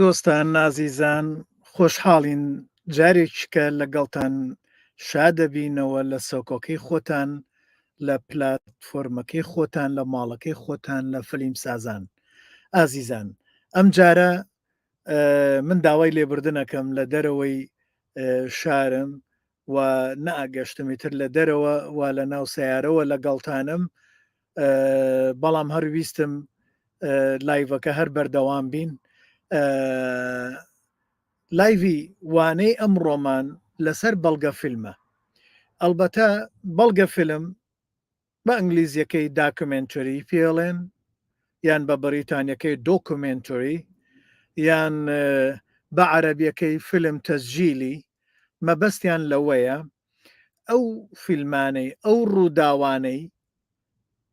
دۆستان ئازیزان خۆشحاڵین جارێکیکە لەگەڵتان شادەبینەوە لە سەکۆکەی خۆتان لە پلاتفۆرمەکەی خۆتان لە ماڵەکەی خۆتان لە فلیم سازان ئازیزان ئەم جارە من داوای لێبوردنەکەم لە دەرەوەی شارم و نەئەگەشتم ئیتر لە دەرەوە و لە ناو سیارەوە لەگەڵتانم بەڵام هەر ویستم لایڤەکە هەر بەردەوام بین لایڤی وانەی ئەم ڕۆمان لەسەر بەڵگە فیلمە ئەلبەتە بەڵگە فیلم بە ئینگلیزیەکەی documentary پێڵێن یان بە بەریتانیەکەی documentary یان بە عەرەبیەکەی فیلم تەسجیلی مەبەستیان لەوەیە ئەو فیلمانەی ئەو ڕووداوانەی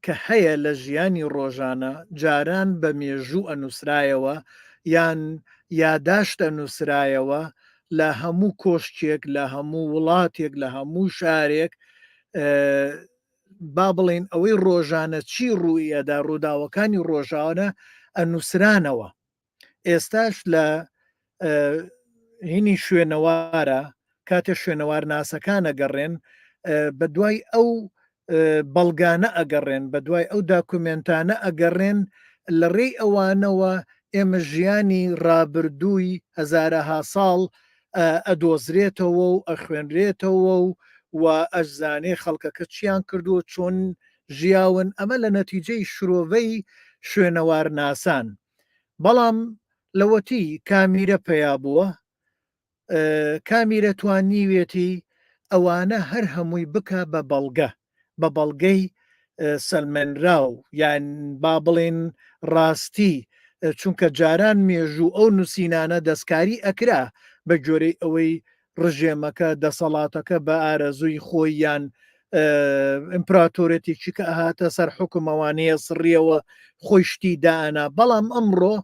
کە هەیە لە ژیانی ڕۆژانە جاران بە مێژوو ئەنووسرایەوە یان یاداشت ئەنووسرایەوە لە هەموو کۆشکێک لە هەموو وڵاتێک لە هەموو شارێک با بڵێین ئەوەی ڕۆژانە چی ڕووی ئەدا ڕووداوەکانی ڕۆژانە ئەنووسرانەوە ئێستاش لە هینی شوێنەوارە کاتێ شوێنەوار ناسەکان ئەگەڕێن بە دوای ئەو بەڵگانە ئەگەڕێن بە دوای ئەو داکومێنتانە ئەگەڕێن لە ڕێی ئەوانەوە ئێمە ژیانی ڕابردووی هەزارەها ساڵ ئەدۆزرێتەوە و ئەخوێنرێتەوە و و ئەشزانێ خەڵکەکە چیان کردووە چۆن ژیاون ئەمە لە نەتیجەی شرۆڤەی شوێنەوارناسان بەڵام لەوەتی کامیرە پەیا بووە کامیرە توانیوێتی ئەوانە هەر هەمووی بکە بە بەڵگە بە بەڵگەی سەلمێنراو یان با بڵێن ڕاستی چونکە جاران مێژوو ئەو نووسینانە دەستکاری ئەکرا بە گوێرەی ئەوەی ڕژێمەکە دەسەڵاتەکە بە ئارەزووی خۆی یان ئیمپراتۆرەتێکی کە ئەهاتە سەر حکومەوانەیە سڕیەوە خۆی شتی دائەنا بەڵام ئەمڕۆ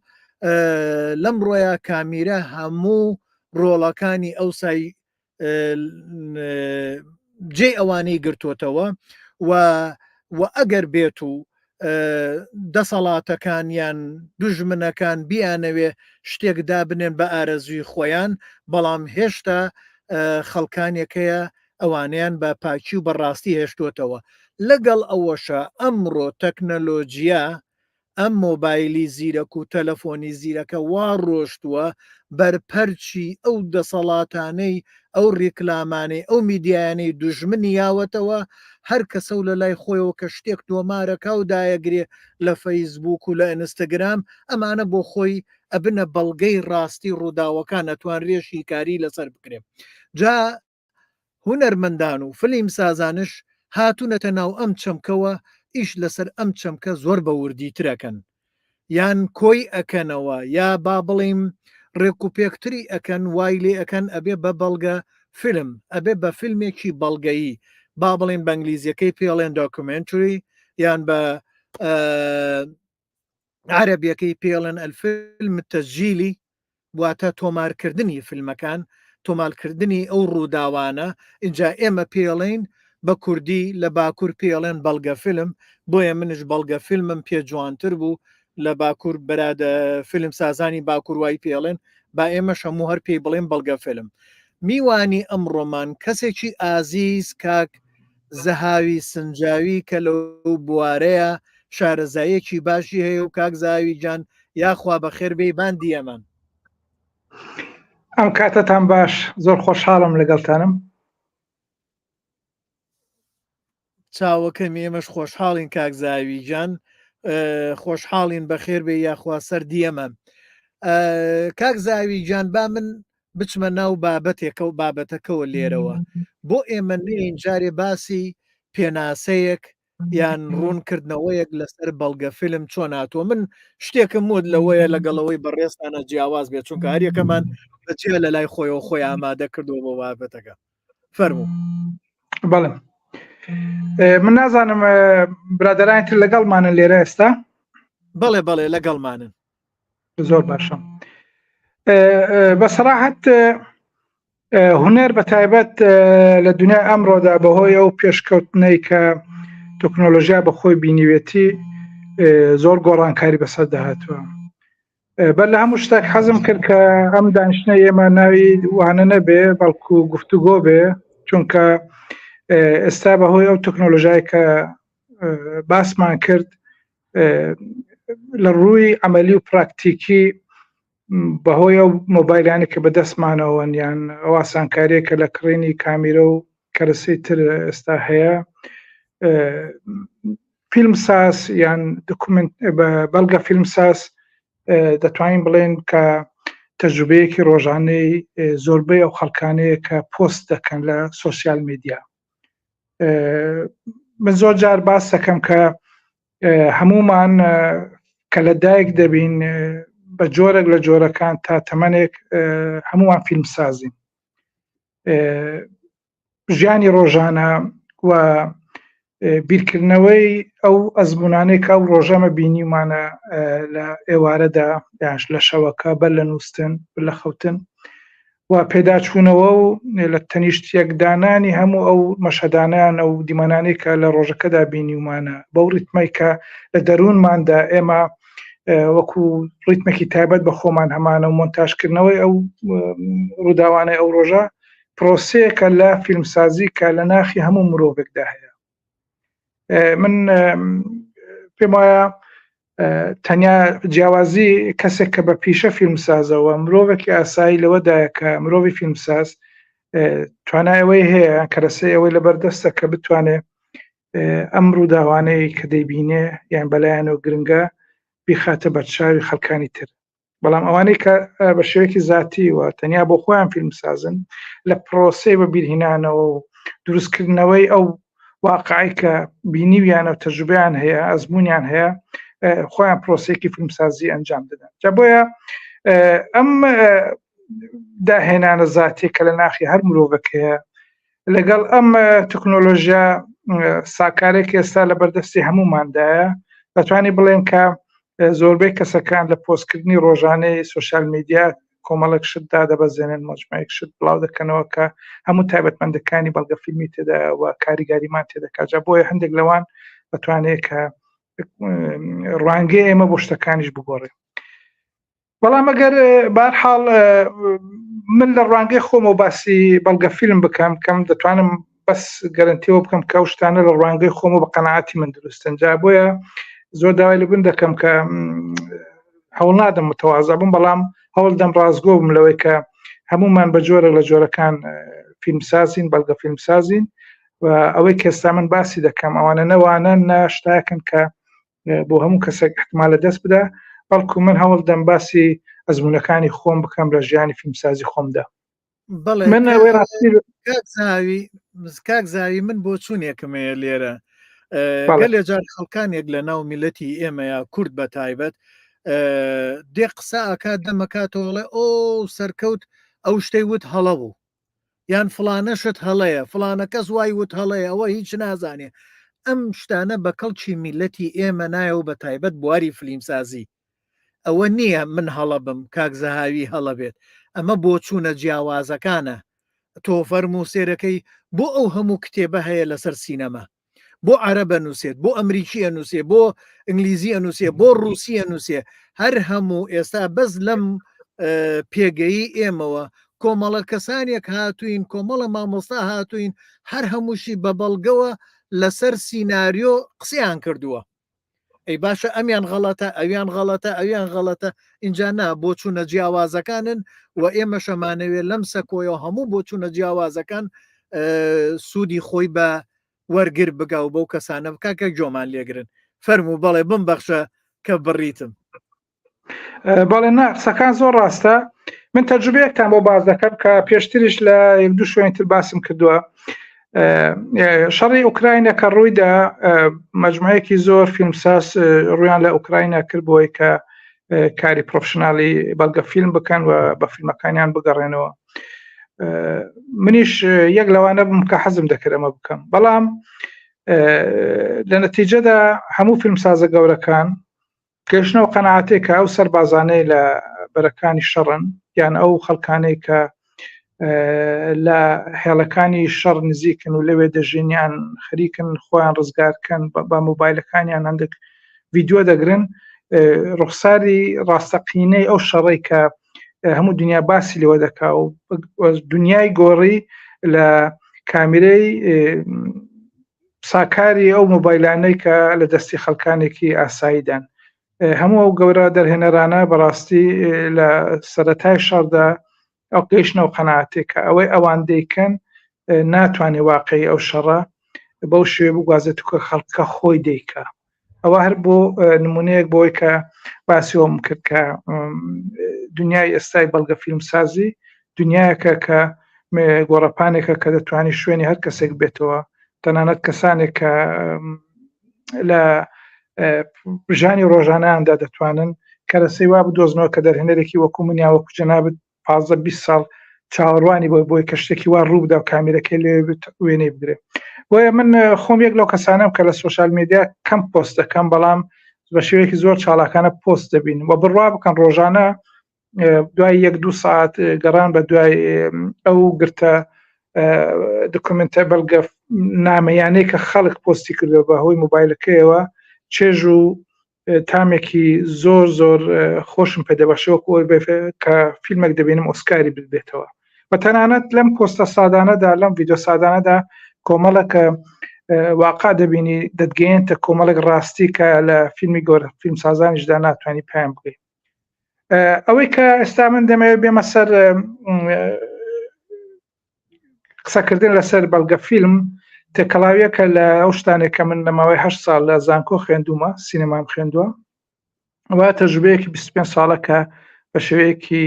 لەم ڕۆیا کامیرە هەموو ڕۆڵەکانی ئەوسای جێ ئەوانەی گرتوتەوە و و ئەگەر بێت و دەسەڵاتەکان یان دوژمنەکان بیانەوێ شتێک دابنێن بە ئارەزووی خۆیان بەڵام هێشتا خەڵکانێکەیە ئەوانیان بە پاکی و بەڕاستی هێشتوتەوە لەگەڵ ئەوەشە ئەمڕۆ تەکنەلۆجیا ئەم مۆبایلی زیرەک و تەلەفۆنی زیرەکە وا ڕۆشتووە بەرپەرچی ئەو دەسەڵاتانەی ئەو ڕیکلامانەی ئەو میدیایانەی دوژمنی یاوەتەوە هەر کەسەو لە لای خۆیەوە کە شتێک تۆمارەکا و دایەگرێ لە فەیسبووک و لە ئینستگرام ئەمانە بۆ خۆی ئەبنە بەڵگەی ڕاستی ڕووداوەکان ئەتوانرێ شیکاری لەسەر بکرێ جا هونەرمەندان و فلیم سازانش هاتوونەتە ناو ئەم چەمکەوە ئیش لەسەر ئەم چەمکە زۆر بە وردی ترەکەن یان کۆی ئەکەنەوە یا با بڵیم ڕێک و پێکتری ئەکەن وای لێ ئەکەن ئەبێ بە بەڵگە فیلم ئەبێ بە فیلمێکی بەڵگەیی با بڵێن بە ئینگلیزیەکەی پێڵێن documentary یان بە عەرەبیەکەی پێڵێن الفیلم التسجیلی واتە تۆمارکردنی فیلمەکان تۆمارکردنی ئەو ڕووداوانە ئینجا ئێمە پێڵین بە کوردی لە باکوور پێڵێن بەڵگە فیلم بۆیە منش بەڵگە فیلمم پێ جوانتر بوو لە باکوور بەرادە فیلم سازانی باکوور وای پێڵێن با ئێمەش هەموو هەر پێی بڵێن بەڵگە فیلم میوانی ئەمڕۆمان کەسێکی ئازیز کاک زەهاوی سنجاوی کە لەو بوارەیە شارەزاییەکی باشی هەیە و کاک زەهاوی گیان یاخوا بەخێر بێی بان دیەمان. ئەم کاتەتان باش زۆر خۆشحاڵم لەگەڵتانم. چاوەکەم ئێمەش خۆشحاڵین کاک زاوی گیان خۆشحاڵین بەخێر بێ یاخوا سەر دیەمە کاک زاوی گیان با من بچمە ناو بابەتێکە و بابەتەکەوە لێرەوە بۆ ئێمە نین جارێ باسی پێناسەیەک یان ڕوونکردنەوەیەک لەسەر بەڵگە فیلم چۆن هاتووە من شتێکم وت لەوەیە لەگەڵەوەی بەڕێزتانە جیاواز بێت چونکە هەریەکەمان بەجیا لە لای خۆیەوە خۆی ئامادە کردووە بۆ بابەتەکە فەرموو بەڵێ من نازانم برادرانی تر لەگەڵمانن لێرە ئێستا بەڵێ بەڵێ لەگەڵمانن زۆر باشە بە سەراحەت هونەر بە تایبەت لە دنیای ئەمڕۆدا بەهۆی ئەو پێشکەوتنەی کە تەکنۆلۆژیا بە خۆی بینیوێتی زۆر گۆڕانکاری بەسەر داهاتوە. بەر لە هەموو شتێک حەزم کرد کە ئەم دانیشتنە ئێمە ناوی وانە نەبێ بەڵکو گفتوگۆ بێ چونکە ئێستا بەهۆی ئەو تەکنۆلۆژای کە باسمان کرد لە ڕووی عملی و پراکتیکی بەهۆی ئەو مۆبایلانی کە بەدەستمانەوەن یان ئەو ئاسانکاریە کە لە کڕینی کامیرە و کەرەسەی تر ئێستا هەیە فیلم ساز یان دکومنت بەڵگە فیلم ساز دەتوانین بڵێن کە تەجروبەیەکی ڕۆژانەی زۆربەی ئەو خەڵکانەیە کە پۆست دەکەن لە سوسیال میدیا من زۆر جار باس دەکەم کە هەمومان کە لە دایک دەبین بە جۆرێک لە جۆرەکان تا تەمەنێک هەمووان فیلم سازین ژیانی ڕۆژانە و بیرکردنەوەی ئەو ئەزمونانەی کە ئەو ڕۆژەمە بینیمانە لە ئێوارەدا یانش لە شەوەکە بەر لە نووسن لە خەوتن و پێداچوونەوە و لە تەنیشت یەکدانانی هەموو ئەو مەشهەدانیان ئەو دیمەنانەی کە لە ڕۆژەکەدا بینیومانە بەو ڕیتمەی کە لە دەروونماندا ئێمە وەکو ڕیتمێکی تایبەت بە خۆمان هەمانە و مۆنتاژکردنەوەی ئەو ڕووداوانەی ئەو ڕۆژە پرۆسەیەکە لە فیلمسازی کە لە ناخی هەموو مرۆڤێکدا هەیە من پێم وایە تەنیا جیاوازی کەسێک کە بە پیشە فیلمسازەوە مرۆڤێکی ئاسایی لەوەدایە کە مرۆڤی فیلمساز توانای ئەوەی هەیە کەرەسەی ئەوەی لەبەردەستە کە بتوانێت ئەم ڕووداوانەی کە دەیبینێ یان بەلایەنەوە گرنگە بیخاتە بەرچاوی خەڵکانی تر بەڵام ئەوانەی کە بە شێوەیەکی زاتی و تەنیا بۆ خۆیان فیلم سازن لە پرۆسەی بە بیرهینانەوە و دروستکردنەوەی ئەو واقعی کە بینیویانە و تەجروبیان هەیە ئەزمونیان هەیە خۆیان پرۆسێکی فیلمسازی ئەنجام دەدەن جا بۆیە ئەم داهێنانە زاتی کە لە ناخی هەر مرۆڤەک هەیە لەگەڵ ئەم تەکنۆلۆژیا ساکارێک ئێستا لە بەردەستی هەموماندایە دەتوانانی بڵێن کە زۆربەی کەسەکان لە پۆستکردنی ڕۆژانەی سوسیال میدیا کۆمەڵێک شت دادەبەزێنن مەجموعەیەک شت بڵاو دەکەنەوە کە هەموو تایبەتمەندەکانی بەڵگە فیلمی تێدا و کاریگاریمان تێدەکات جا بۆیە هەندێک لەوان دەتوانێت کە ڕوانگەی ئێمە بۆ شتەکانیش بگۆڕێ بەڵام ئەگەر بارحاڵ من لە ڕوانگەی خۆمەوە باسی بەڵگە فیلم بکەم کەم دەتوانم بەس گەرنتیەوە بکەم کە ئەو شتانە لە ڕوانگەی خۆمەوە بە قەناعەتی من دروستن جا بۆیە زۆر داوای لە بن دەکەم کە هەوڵ نادەم متەوازە بم بەڵام هەوڵ دەم ڕاستگۆ بم لەوەی کە هەمومان بە جۆرە لە جۆرەکان فیلمسازین بەڵگە فیلمسازین و ئەوەی کەستا من باسی دەکەم ئەوانە نەوانە نە شتاکن کە بۆ هەموو کەسێک احتمالە دەست بدا بەڵکو من هەوڵ دەم باسی ئەزمونونەکانی خۆم بکەم لە ژیانی فیلمسازی خۆمدا بەڵێ من ئەوەی ڕاستی زاوی کاک زاوی من بۆ چوونێکم هەیە لێرە گەلێ جار خەڵکانێک لە ناو میلەتی ئێمەیە کورد بە تایبەت دێ قسە ئاکات دەمەکاتەوەڵێ ئۆ سەرکەوت ئەو شتەی وت هەڵە بوو یان فڵانە شت هەڵەیە فڵانە کەس وای وت هەڵەیە ئەوە هیچ نازانێ ئەم شتانە بە کەڵکی میلەتی ئێمە نایەوە بە تایبەت بواری فلیمسازی ئەوە نییە من هەڵە بم کاک زەهاوی هەڵە بێت ئەمە بۆچوونە جیاوازەکانە تۆ فەرموو سێرەکەی بۆ ئەو هەموو کتێبە هەیە لەسەر سینەما بۆ عەرەب ئەنووسێت بۆ ئەمریکی ئەنووسێ بۆ ئینگلیزی ئەنووسێ بۆ ڕووسی ئەنووسێ هەر هەموو ئێستا بەس لەم پێگەی ئێمەوە کۆمەڵە کەسانێک هاتوین کۆمەڵە مامۆستا هاتوین هەر هەمووشی بە بەڵگەوە لەسەر سیناریۆ قسەیان کردووە ئەی باشە ئەمیان غەڵەتە ئەویان غەڵەتە ئەویان غەڵەتە ئینجا نا بۆچوونە جیاوازەکانن و ئێمەشەمانەوێت لەم سەکۆیەوە هەموو بۆچوونە جیاوازەکان سوودی خۆی بە وەرگر بگا و بەو کەسانە بکا کە گۆمان لێگرن فەرموو بەڵێ بمبەخشە کە بڕیتم بەڵێ نا قسەکان زۆر ڕاستە من تەجروبەیەکتان بۆ باس دەکەم کە پێشتریش لە یەک دوو شوێنی تر باسم کردووە شەڕی ئۆکراینە کە ڕوویدا مجموعەیەکی زۆر فیلمساز ڕویان لە ئۆکراینا کرد بۆی کە کاری پرۆفشنالی بەڵگە فیلم بکەن و بە فیلمەکانیان بگەڕێنەوە منیش یەک لەوانە بووم کە حەزم دەکرد ئەمە بکەم بەڵام لە نەتیجەدا هەموو فیلمسازە گەورەکان گەیشتنەوە قەناعەتێک کە ئەو سەربازانەی لە بەرەکانی شەڕن یان ئەو خەڵکانەی کە لە هێڵەکانی شەڕ نزیکن و لەوێ دەژین یان خەریکن خۆیان ڕزگارکەن بە مۆبایلەکانیان هەندێک ڤیددیو دەگرن. ڕوخساری ڕاستەقینەی ئەو شەڕەی کە هەموو دنیا باسی لێوە دەکا و دنیای گۆڕی لە کامیرەی ساکاری ئەو مۆبایلانەی کە لە دەستی خەڵکانێکی ئاساییدان هەموو ئەو گەورە دەرهێنەرانە بەڕاستی لە سەرەتای شەڕدا ئەو گەیشتنەوە قەناعەتێک کە ئەوەی ئەوان دەیکەن ناتوانێت واقعی ئەو شەڕە بەو شێوێ بگوازێت کە خەڵکە خۆی دەیکا ئەوە هەر بۆ نمونەیەک بۆی کە باسی ئەوم کرد کە دنیای ئێستای بەڵگە فیلمسازی دنیاکە کە گۆڕەپانێکە کە دەتوانانی شوێنی هەر کەسێک بێتەوە تەنانەت کەسانێک کە لە ژانی ڕۆژانیاندا دەتوانن کەرەسەی وا بدۆزنەوە کە دەرهێنەرێکی وەکو من یا وەکو جەنابت 15 20 ساڵ چاوەڕوانی بۆی بۆی کە شتێکی وا ڕوو بدا و کامیرەکەی لێ وێنەی بگرێ بۆیە من خۆم یەک لەو کەسانم کە لە سۆشال میدیا کەم پۆست دەکەم بەڵام بە شێوەیەکی زۆر چالاکانە پۆست دەبین و بڕوا بکەن ڕۆژانە دوای یەک دوو ساعت گەڕان بە دوای ئەو گرتە دکومنتە بەڵگە نامەیانەی کە خەڵک پۆستی کردووە بە هۆی مۆبایلەکەیەوە چێژ و تامێکی زۆر زۆر خۆشم پێدەبەخشێ وەکو ئەوەی کە فیلمێک دەبینم ئۆسکاری ببێتەوە و تەنانەت لەم پۆستە سادانەدا لەم ڤیددیو سادانەدا کۆمەڵێک واقع دەبینی دەتگەیەنتە کۆمەڵێک ڕاستی کە لە فیلمی گەورە فیلم سازانیشدا ناتوانانی پێیان بگەی ئەوەی کە ئێستا من دەمەوێت بێمە سەر قسەکردن لەسەر بەڵگە فیلم تێکەڵاویەکە لە ئەو شتانێک کە من لە ماوەی هه ساڵ لە زانکۆ خوێندومە سینەمام خوێندووە و تەجروبەیەکی 25 ساڵە کە بە شێوەیەکی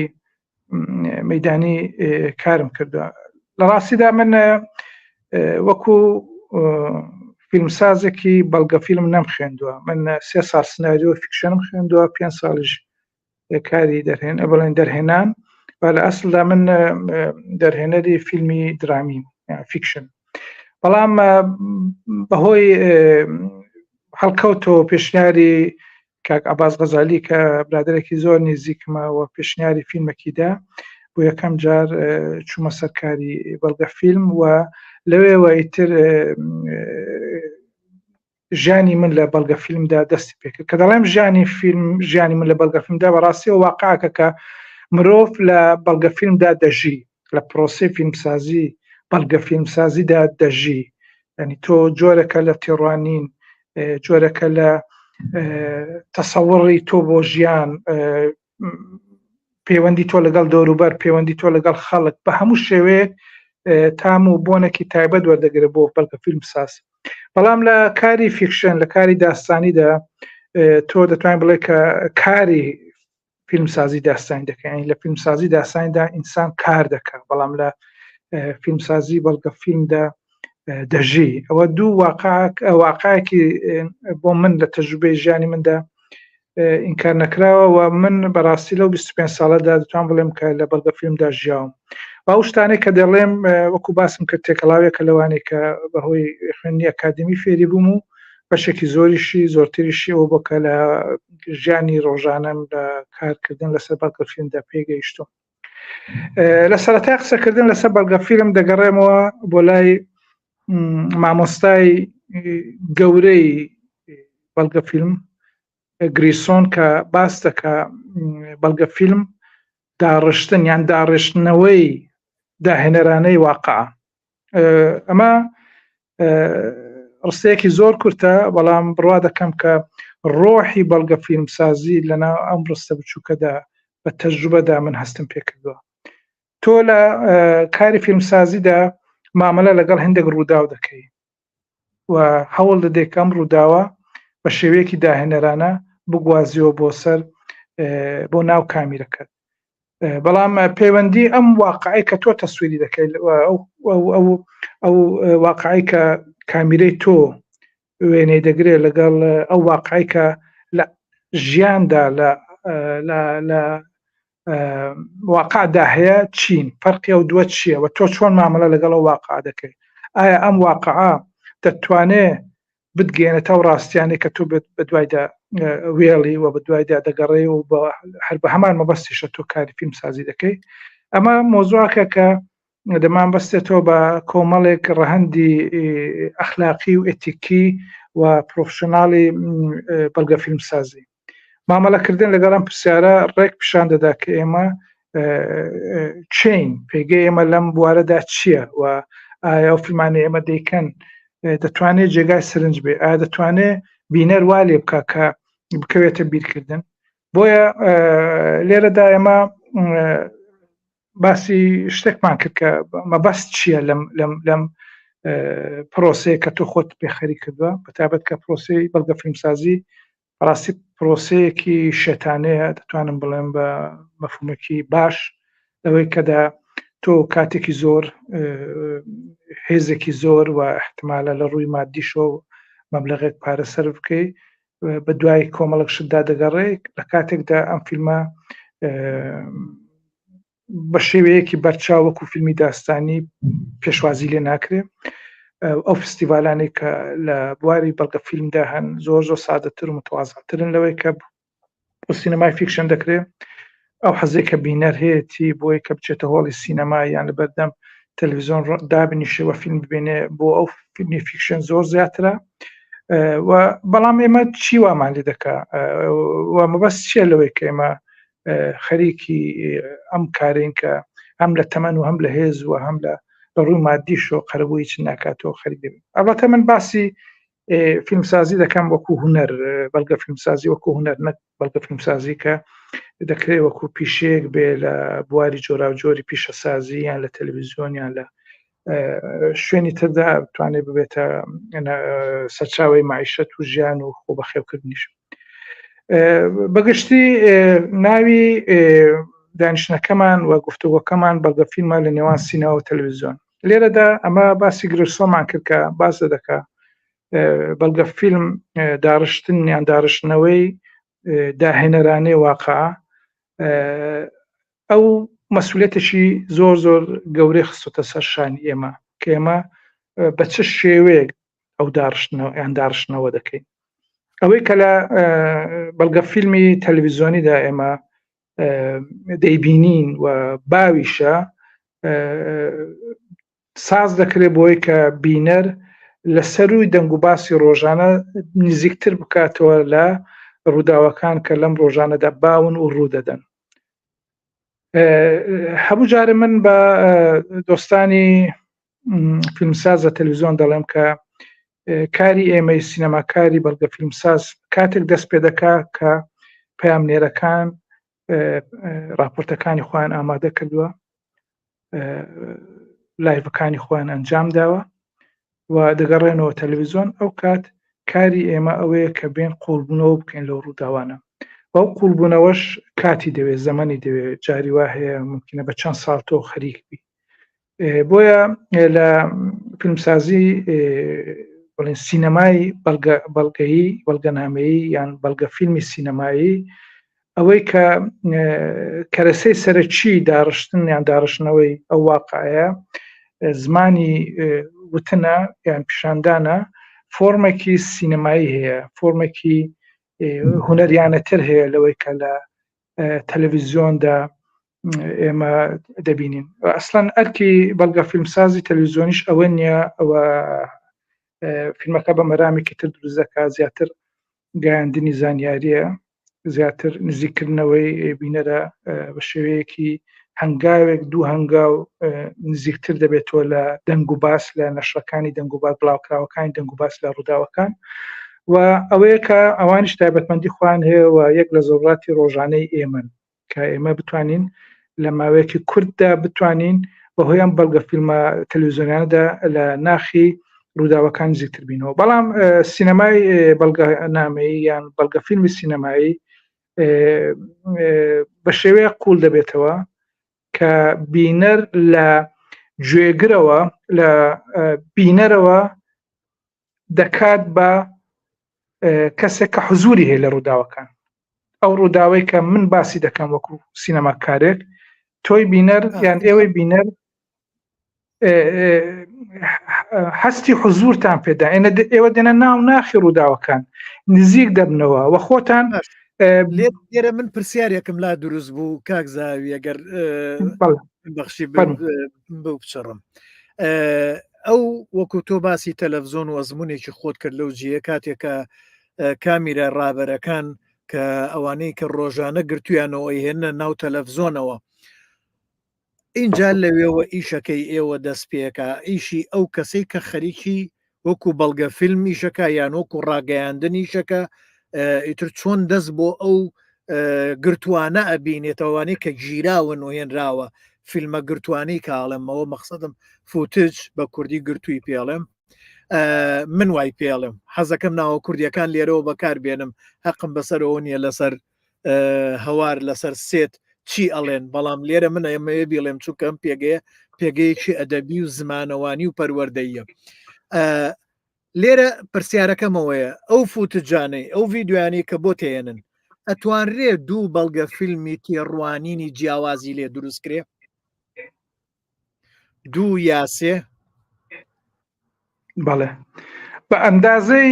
مەدانی کارم کردووە لە ڕاستیدا من وەکو فیلمسازێکی بەڵگە فیلم نەم خوێندووە من سێ ساڵ سناریۆ fiction م خوێندووە پێ ساڵیش کاری دەرهێن بڵێن دەرهێنان و لە ئەسڵدا من دەرهێنەری فیلمی درامی fiction بەڵام بەهۆی هەڵکەوتەوە پێشنیاری کاک عباس غەزالی کە برادێکی زۆر نزیکمە و پێشنیاری فیلمەکیدا بۆ یەکەم جار چوومە سەرکاری بەڵگە فیلم و لەوێوە ئیتر ژیانی من لە بەڵگە فیلمدا دەستی پێکرد کە دەڵێم ژیانی فیلم ژیانی من لە بەڵگە فیلمدا بەڕاستیەوە واقعەکە کە مرۆڤ لە بەڵگە فیلمدا دەژی لە پرۆسی فیلمسازی بەڵگە فیلمسازیدا دەژی ینی تۆ جۆرەکە لە تێڕوانین جۆرەکە لە تەسەوڕی تۆ بۆ ژیان پەیوەندی تۆ لەگەڵ دەوروبەر پەیوەندی تۆ لەگەڵ خەڵک بە هەموو شێوەیەک تام و بۆنێکی تایبەت وەردەگرێت بۆ بەڵگە فیلم ساز بەڵام لە کاری fiction لە کاری داستانیدا تۆ دەتوانین بڵێ کە کاری فیلمسازی داستانی دەکەین لە فیلمسازی داستانیدا ئینسان کار دەکات بەڵام لە فیلمسازی بەڵگە فیلمدا دەژی ئەوە دوو واقعێکی بۆ من لە تەجروبەی ژیانی مندا ئینکار نەکراوە و من بەڕاستی لەو 25 ساڵەدا دەتوان بڵێم کە لە بەڵگە فیلمدا ژیاوم و ئەو شتانەی کە دەڵێم وەکو باسم کرد تێکەڵاوێکە لەوانەی کە بەهۆی خوێندنی ئەکادمی فێری بووم و بەشێکی زۆریشی زۆرتریشی ئەوە بۆ کە لە ژیانی ڕۆژانەم لە کارکردن لەسەر بەڵگە فیلمدا پێگەیشتم لە سەرەتای قسەکردن لەسەر بەڵگە فیلم دەگەڕێمەوە بۆ لای مامۆستای گەورەی بەڵگە فیلم گریسۆن کە باس دەکا بەڵگە فیلم داڕشتن یان داڕشتنەوەی داهێنەرانەی واقع ئەمە ڕستەیەکی زۆر کورتە بەڵام بڕوا دەکەم کە ڕۆحی بەڵگە فیلمسازی لەناو ئەم ڕستە بچووکەدا بە تەجروبەدا من هەستم پێکردووە تۆ لە کاری فیلمسازیدا مامەلە لەگەڵ هەندێک ڕووداو دەکەی و هەوڵ دەدەیت کە ئەم ڕووداوە بە شێوەیەکی داهێنەرانە بگوازیەوە بۆ سەر بۆ ناو کامیرەکەت بەڵام پەیوەندی ئەم واقعی کە تۆ تەسویری دەکەیت ئەو ئەو واقعی کە کامیرەی تۆ وێنەی دەگرێت لەگەڵ ئەو واقعی کە لە ژیاندا لە لە واقعدا هەیە چین فەرقی ئەو دووە چییە و تۆ چۆن مامەڵە لەگەڵ ئەو واقع دەکەیت ئایا ئەم واقعە دەتوانێت بتگەێنێتە ئەو ڕاستیانەی کە تۆ بە دوایدا وێڵی و بە دوایدا دەگەڕێ و هەر بە هەمان مەبەستیشە تۆ کاری فیلم سازی دەکەی ئەمە مۆزوعەکە کە دەمان بەستێتەوە بە کۆمەڵێک ڕەهەندی ئەخلاقی و ئەتیکی و پرۆفشناڵی بەڵگە فیلمسازی. مامەڵەکردن لەگەڵ ئەم پرسیارە ڕێک پیشان دەدا کە ئێمە چین پێگەی ئێمە لەم بوارەدا چییە و ئایا ئەو فیلمانە ئێمە دەیکەن دەتوانێت جێگای سەرنج بێ ئایا دەتوانێت بینەر وا لێ بکە کە بکەوێتە بیرکردن بۆیە لێرەدا ئێمە باسی شتێکمان کرد کە مەبەست چییە لەم لەم لەم پرۆسەیە کە تۆ خۆت پێخەری کردووە بەتابەت کە پرۆسی بەڵگە فیلمسازی بەڕاستی پرۆسەیەکی شێتانەیە دەتوانم بڵێم بە مەفهومێکی باش لەوەی کەدا تۆ کاتێکی زۆر هێزێکی زۆر و احتمالە لە ڕووی مادیشەوە مەبلغێک پارە سەر بکەی بە دوای کۆمەڵک شتدا دەگەڕێ لە کاتێکدا ئەم فیلمە بە شێوەیەکی بەرچاو وەکو فیلمی داستانی پێشوازی لێ ناکرێ ئەو فستیڤالانەی کە لە بواری بەڵگە فیلمدا هەن زۆر زۆر سادەتر و متوازاترن لەوەی کە بۆ سینەمای fiction دەکرێ ئەو حەزێک کە بینەر هەیەتی بۆی کە بچێتە هۆڵی سینەما یان لە بەردەم تەلەڤزیۆن دابنیشێ وە فیلم ببینێ بۆ ئەو فیلمی fiction زۆر زیاترە و بەڵام ئێمە چی وامان لێ دەکا و مەبەست چییە لەوەی کە ئێمە خەریکی ئەم کارین کە هەم لە تەمەن و هەم لە هێز و هەم لە لە ڕووی مادیشەوە قەرەبوو هیچ ناکاتەوە خەریک دەبین ئەڵبەتە من باسی فیلمسازی دەکەم وەکو هونەر بەڵگە فیلمسازی وەکو هونەر نەک بەڵگە فیلمسازی کە دەکرێت وەکو پیشەیەک بێ لە بواری جۆراوجۆری پیشەسازی یان لە تەلەڤیزیۆن یان لە شوێنی تردا بتوانێت ببێتە سەرچاوی معیشەت و ژیان و خۆ بەخێوکردنیش بەگشتی ناوی دانیشتنەکەمان و گفتوگۆکەمان بەڵگە فیلمە لە نێوان سینەما و تەلەڤیزیۆن لێرەدا ئەمە باسی گرسۆمان کرد کە باس دەکا بەڵگە فیلم داڕشتن یان داڕشتنەوەی داهێنەرانەی واقع ئەو مەسولێتێکی زۆر زۆر گەورەی خستوتە سەر شانی ئێمە کە ئێمە بە چ شێوەیەک ئەو داڕشتنەوە یان داڕشتنەوە دەکەین ئەوەی کە لە بەڵگە فیلمی تەلەڤیزیۆنیدا ئێمە دەیبینین و باویشە ساز دەکرێت بۆی کە بینەر لە سەروی دەنگ و باسی ڕۆژانە نزیکتر بکاتەوە لە ڕووداوەکان کە لەم ڕۆژانەدا باون و ڕوو دەدەن هەموو جارێ من بە دۆستانی فیلمسازە تەلویزیۆن دەڵێم کە کاری ئێمەی سینەماکاری بەڵگە فیلمساز کاتێک دەست پێ دەکا کە پەیامنێرەکان راپۆرتەکانی خۆیان ئامادە کردووە لایڤەکانی خۆیان ئەنجام داوە و دەگەڕێنەوە تەلەڤیزیۆن ئەو کات کاری ئێمە ئەوەیە کە بێن قوڵبوونەوە بکەین لەو ڕووداوانە ئەو قوڵبوونەوەش کاتی دەوێت زەمەنی دەوێت جاری وا هەیە ممکنە بە چەند ساڵ تۆ خەریک بی بۆیە لە فیلمسازی بڵێن سینەمای بەڵگە بەڵگەیی بەڵگەنامەیی یان بەڵگە فیلمی سینەمایی ئەوەی کە کەرەسەی سەرەکی داڕشتن یان داڕشتنەوەی ئەو واقعەیە زمانی وتنە یان پیشاندانە فۆرمێکی سینەمایی هەیە فۆرمێکی هونەریانەتر هەیە لەوەی کە لە تەلەڤیزیۆندا ئێمە دەبینین ئەسڵەن ئەرکی بەڵگە فیلمسازی تەلەڤیزیۆنیش ئەوە نییە ئەوە فیلمەکە بە مەرامێکی تر دروست دەکات زیاتر گەیاندنی زانیاریە زیاتر نزیکردنەوەی بینەرە بە شێوەیەکی هەنگاوێک دوو هەنگاو نزیکتر دەبێتەوە لە دەنگ و باس لە نەشرەکانی دەنگ و باس بڵاوکراوەکانی دەنگ و باس لە ڕووداوەکان و ئەوەیە کە ئەوانیش تایبەتمەندی خۆیان هەیە و یەک لە زەڕاتی ڕۆژانەی ئێمەن کە ئێمە بتوانین لە ماوەیەکی کوورتدا بتوانین بەهۆی ئەم بەڵگە فیلمە تەلەڤیزیۆنیانەدا لە ناخی ڕووداوەکان نزیکتر بینەوە بەڵام سینەمای بەڵگەنامەیی یان بەڵگە فیلمی سینەمایی بە شێوەیە قوول دەبێتەوە کە بینەر لە گوێگرەوە لە بینەرەوە دەکات بە کەسێک کە حزوری هەیە لە ڕووداوەکان ئەو ڕووداوەی کە من باسی دەکەم وەکو سینەماکارێک تۆی بینەر یان ئێوەی بینەر هەستی حزورتان پێدا ئێنە ئێوە دێنە ناو ناخی ڕووداوەکان نزیک دەبنەوە و خۆتان لێرە من پرسیارێکم لا دروست بوو کاک زاوی ئەگەر بەخشی بچڕم ئەو وەکو تۆ باسی تەلەڤزیۆن و ئەزمونێکی خۆت کرد لەو جیە کاتێکە کامیرا ڕابەرەکان کە ئەوانەی کە ڕۆژانە گرتویانەوە ئەیهێننە ناو تەلەفزۆنەوە ئینجا لەوێوە ئیشەکەی ئێوە دەست پێکا ئیشی ئەو کەسەی کە خەریکی وەکو بەڵگە فیلم ئیشەکە یان وەکو ڕاگەیاندن ئیشەکە ئیتر چۆن دەست بۆ ئەو گرتوانە ئەبینێتەوەوانەی کە گیراون و هێنراوە فیلمە گرتوانەی کاڵێمەوە مەقصدم footage بە کوردی گرتووی پێڵێم من وای پێڵم حەزەکەم ناوە کوردیەکان لێرەوە بەکار بێنم هەقم بەسەرەوە نییە لەسەر هەوار لەسەر سێت چی ئەڵێن بەڵام لێرە من ئەمەوێ بیڵێم چونکە ئەم پێگەیە پێگەیەکی ئەدەبی و زمانەوانی و پەروەردەیە لێرە پرسیارەکەمەوەیە ئەو footage انەی ئەو ڤیددیویانەی کە بۆ تێنن ئەتوانرێ دوو بەڵگە فیلمی تێڕوانینی جیاوازی لێ دروست کرێ دوو یاسێ بەڵێ بە ئەندازەی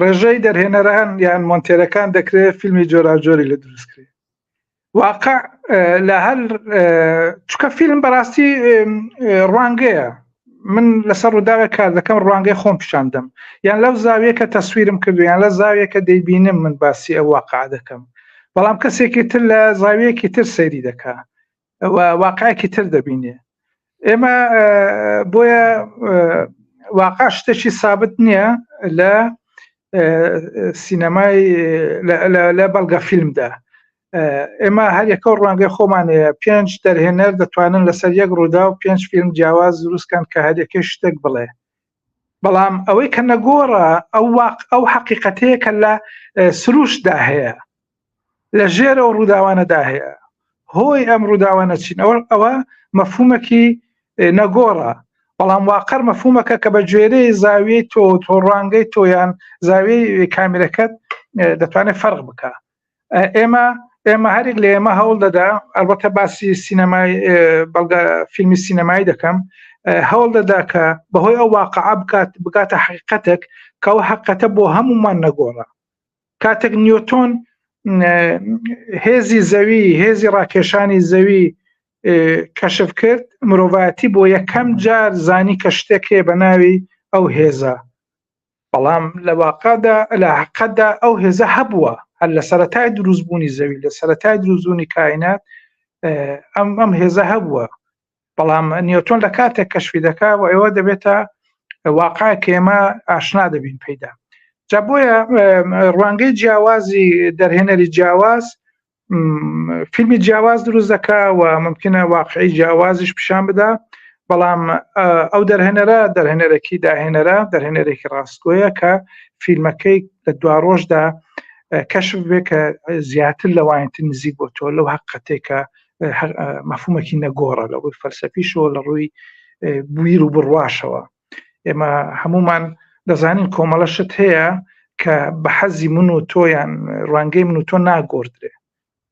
ڕێژەی دەرهێنەران یان مۆنتێرەکان دەکرێت فیلمی جۆراوجۆری لە دروستکرێت واقع لە هەر چکە فیلم بەڕاستی ڕوانگەیە من لەسەر ڕووداوێک کار دەکەم ڕوانگەی خۆم پیشاندەم یان لەو زاویە کە تەسویرم کردو یان لە زاویەکە دەیبینم من باسی ئەو واقع دەکەم بەڵام کەسێکی تر لە زاویەکی تر سەیری دەکا واقعێکی تر دەبینێ ئێمە بۆیە واقع شتێکی سابت نییە لە سینەمای لە بەڵگە فیلمدا ئێمە هەر یەکە و ڕوانگەی خۆمان هەیە پێنج دەرهێنەر دەتوانن لەسەر یەک ڕوودا و پێنج فیلم جیاواز دروستکەن کە هەریەکەی شتێک بڵێ بەڵام ئەوەی کە نەگۆڕە ئەو واق ئەو حەقیقەتەیە کە لە سروشتدا هەیە لە ژێر ئەو ڕووداوانەدا هەیە هۆی ئەم ڕووداوانە چین ئەوە ئەوە مەفهومەکی نەگۆڕە بەڵام واقەر مەفهومەکە کە بە گوێرەی زاویەی تۆ تۆ ڕوانگەی تۆیان زاویەی کامیرەکەت دەتوانێت فەرق بکە ئێمە ئێمە هەرێک لە ئێمە هەوڵ دەدا ئەلبەتە باسی سینەمای بەڵگە فیلمی سینەمایی دەکەم هەوڵ دەدا کە بەهۆی ئەو واقعە بکات بگاتە حقیقەتێک کە ئەو حقەتە بۆ هەمومان نەگۆڕە کاتێک نیۆتۆن هێزی زەوی هێزی ڕاکێشانی زەوی کەشف کرد مرۆڤایەتی بۆ یەکەم جار زانی کە شتێک هەیە بە ناوی ئەو هێزە بەڵام لە واقعدا لە حقدا ئەو هێزە هەبووە هەر لە سەتای دروستبوونی زەوی لە سەتای دروستبوونی کاینات ئەم ئەم هێزە هەبووە بەڵام نیۆتۆن لە کاتێک کەشفی دەکا و ئێوە دەبێتە واقع کە ئێمە ئاشنا دەبین پێیدا جا بۆیە ڕوانگەی جیاوازی دەرهێنەری جیاواز فیلمی جیاواز دروست دەکا و ممکنە واقعی جیاوازیش پیشان بدا بەڵام ئەو دەرهێنەرە دەرهێنەرێکی داهێنەرە دەرهێنەرێکی ڕاستگۆیە کە فیلمەکەی لە دوا ڕۆژدا کەشف بێ کە زیاتر لەوانتر نزیک بۆ تۆ لەو حقەتێکە مەفهومێکی نەگۆڕە لە ڕووی فەلسەفیشەوە لە ڕووی بویر و بڕواشەوە ئێمە هەمومان دەزانین کۆمەڵە شت هەیە کە بە حەزی من و تۆیان ڕوانگەی من و تۆ ناگۆڕدرێ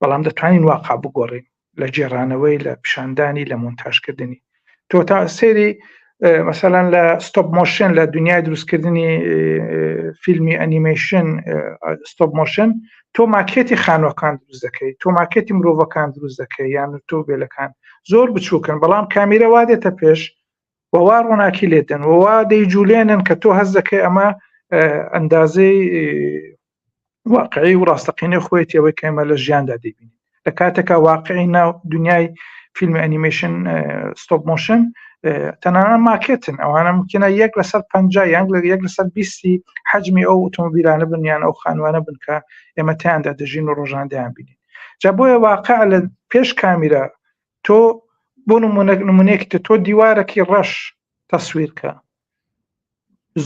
بەڵام دەتوانین واقع بگۆڕین لە گێڕانەوەی لە پیشاندانی لە مۆنتاژکردنی تۆ تا سێری مەسەلەن لە stop motion لە دنیای دروستکردنی فیلمی ئەنیمەیشن stop motion تۆ ماکێتی خانوەکان دروست دەکەیت تۆ ماکێتی مرۆڤەکان دروست دەکەی یان تۆ بێلەکان زۆر بچووکن بەڵام کامیرە وا دێتە پێش ووا ڕووناکی لێدەن ووا دەیجولێنن کە تۆ هەز دەکەی ئەمە ئەندازەی واقعی و ڕاستەقینە خۆیەتی ئەوەی کە ئێمە لە ژیاندا دەیبینین لە کاتێکا واقعی ناو دنیای فیلمی ئەنیمەیشن stop motion تەنانە ماکێتن ئەوانە ممکنە یەک لەسەر پ یان لە یەک لەسەر بیستی حەجمی ئەو ئۆتۆمبیلانە بن یان ئەو خانوانە بن کە ئێمە تیاندا دەژین و ڕۆژان دەیان بینین جا بۆیە واقع لە پێش کامیرا تۆ بۆ نمونە نمونەیەکی تۆ دیوارێکی ڕەش تەسویرکە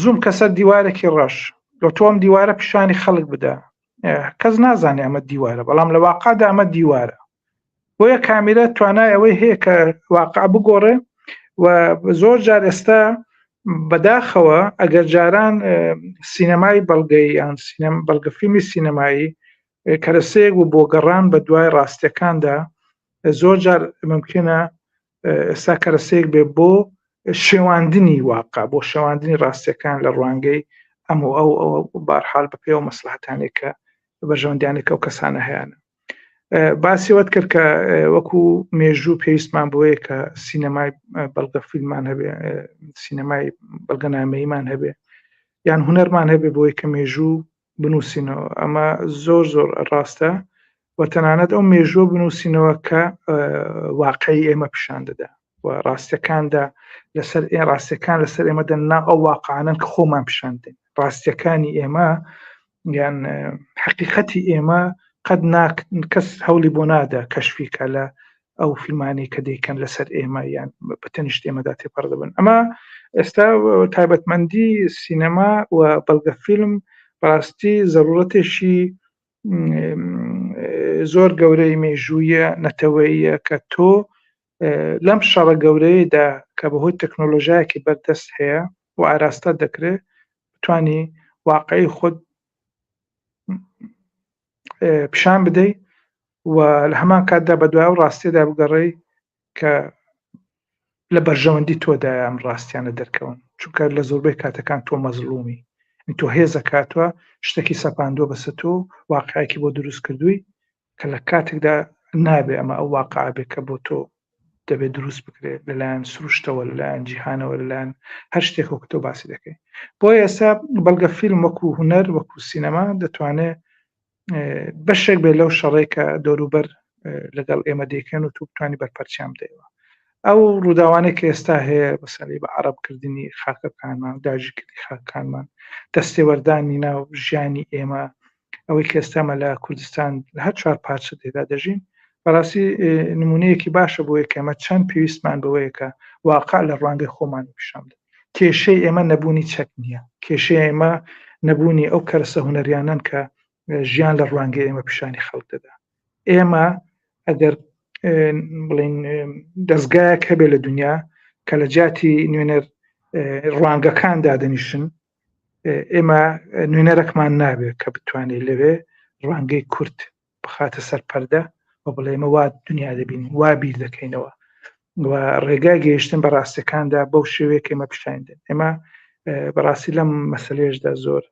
زووم کە سەر دیوارێکی ڕەش لە تۆم دیوارە پیشانی خەڵک بدە کەس نازانێ ئەمە دیوارە بەڵام لە واقعدا ئەمە دیوارە بۆیە کامیرە توانای ئەوەی هەیە کە واقع بگۆڕێ و زۆر جار ئێستا بەداخەوە ئەگەر جاران سینەمای بەڵگەی یان سینەم بەڵگە فیلمی سینەمایی کەرەسەیەک بوو بۆ گەڕان بە دوای ڕاستیەکاندا زۆر جار ممکنە ئێستا کەرەسەیەک بێ بۆ شێواندنی واقع بۆ شێواندنی ڕاستیەکان لە ڕوانگەی ئەم و ئەو ئەو بارحال بە پێوە مەسلحەتانێک کە بەرژەوەندیانێک ئەو کەسانە هەیەە باسی وەت کرد کە وەکو مێژوو پێویستمان بۆیە کە سینەمای بەڵگە فیلمان هەبێ سینەمای بەڵگەنامەیمان هەبێ یان هوەرمان هەبێ بۆی کە مێژوو بنووسینەوە ئەمە زۆر زۆر ڕاستە و تەنانەت ئەو مێژووە بنووسینەوە کە واقعی ئێمە پیشان دەدا و ڕاستیەکاندا لەسەر ئێ ڕاستیەکان لەسەر ئێمە دەنا ئەو واقعانن کە خۆمان پیشان دێن ڕاستیەکانی ئێمە یان حقیقەتی ئێمە قەت ناک کەس هەوڵی بۆ نادا کەشفیکە لە ئەو فیلمانەی کە دەیکەن لەسەر ئێمە یان بە تەنیشت ئێمەدا تێپەڕ دەبن ئەمە ئێستا تایبەتمەندی سینەما و بەڵگە فیلم بەڕاستی زەرورەتێکی زۆر گەورەی مێژوویە نەتەوەیە کە تۆ لەم شەڕە گەورەیەدا کە بەهۆی تەکنۆلۆژیایەکی بەردەست هەیە و ئاراستە دەکرێت بتانی واقعی خۆت پیشان بدەیت و لە هەمان کاتدا بە دوای ئەو ڕاستیەدا بگەڕێی کە لە بەرژەوەندی تۆدایە ئەم ڕاستیانە دەرکەون چونکە لە زۆربەی کاتەکان تۆ مەزڵومی تۆ هێزە کاتوە شتێکی سەپاندووە بەسە تۆ واقعێکی بۆ دروست کردووی کە لە کاتێکدا نابێ ئەمە ئەو واقع بێ کە بۆ تۆ دەبێت دروست بکرێت لەلایەن سروشتەوە لەلایەن جیهانەوە لەلایەن هەر شتێکەوە کە تۆ باسی دەکەی بۆ ئێستا بەڵگە فیلم وەکو هونەر وەکو سینەما دەتوانێت بەشێک بێت لەو شەڕێک کە دەوروبەر لەگەڵ ئێمە دەیکەن و تو بتانی بەرپەرچیان بدەیەوە ئەو ڕووداوانەی کە ئێستا هەیە بەسەری بە عربکردنی خاکەکانمان داگیرکردنی خاکەکانمان دەستێوەردانی ناو ژیانی ئێمە ئەوەی کە ئێستامە لە کوردستان لە هەر چوار پارچە تێدا دەژین بەڕاستی نمونەیەکی باشە بۆیە کە ئێمە چەند پێویستمان بەوەیە کە واقع لە ڕوانگەی خۆمان پیشان بدەین کێشەی ئێمە نەبوونی چەک نییە کێشەی ئێمە نەبوونی ئەو کەرەسە هونەریانەن کە ژیان لە ڕوانگەی ئێمە پیشانی خەڵک دەدا ئێمە ئەگەر بڵین دەستگایەک هەبێ لە دنیا کە لە جیاتی نوێنەر ڕوانگەکان دادەنیشن ئێمە نوێنەرەکمان نابێت کە بتوانێت لەوێ ڕوانگەی کورد بخاتە سەر پەردە و بڵێ ئێمە وا دنیا دەبینین وا بیر دەکەینەوە و ڕێگای گەیشتن بە ڕاستەکاندا بەو شێوەیە کە ئێمە پیشان دێن ئێمە بەڕاستی لەم مەسلەیەشدا زۆر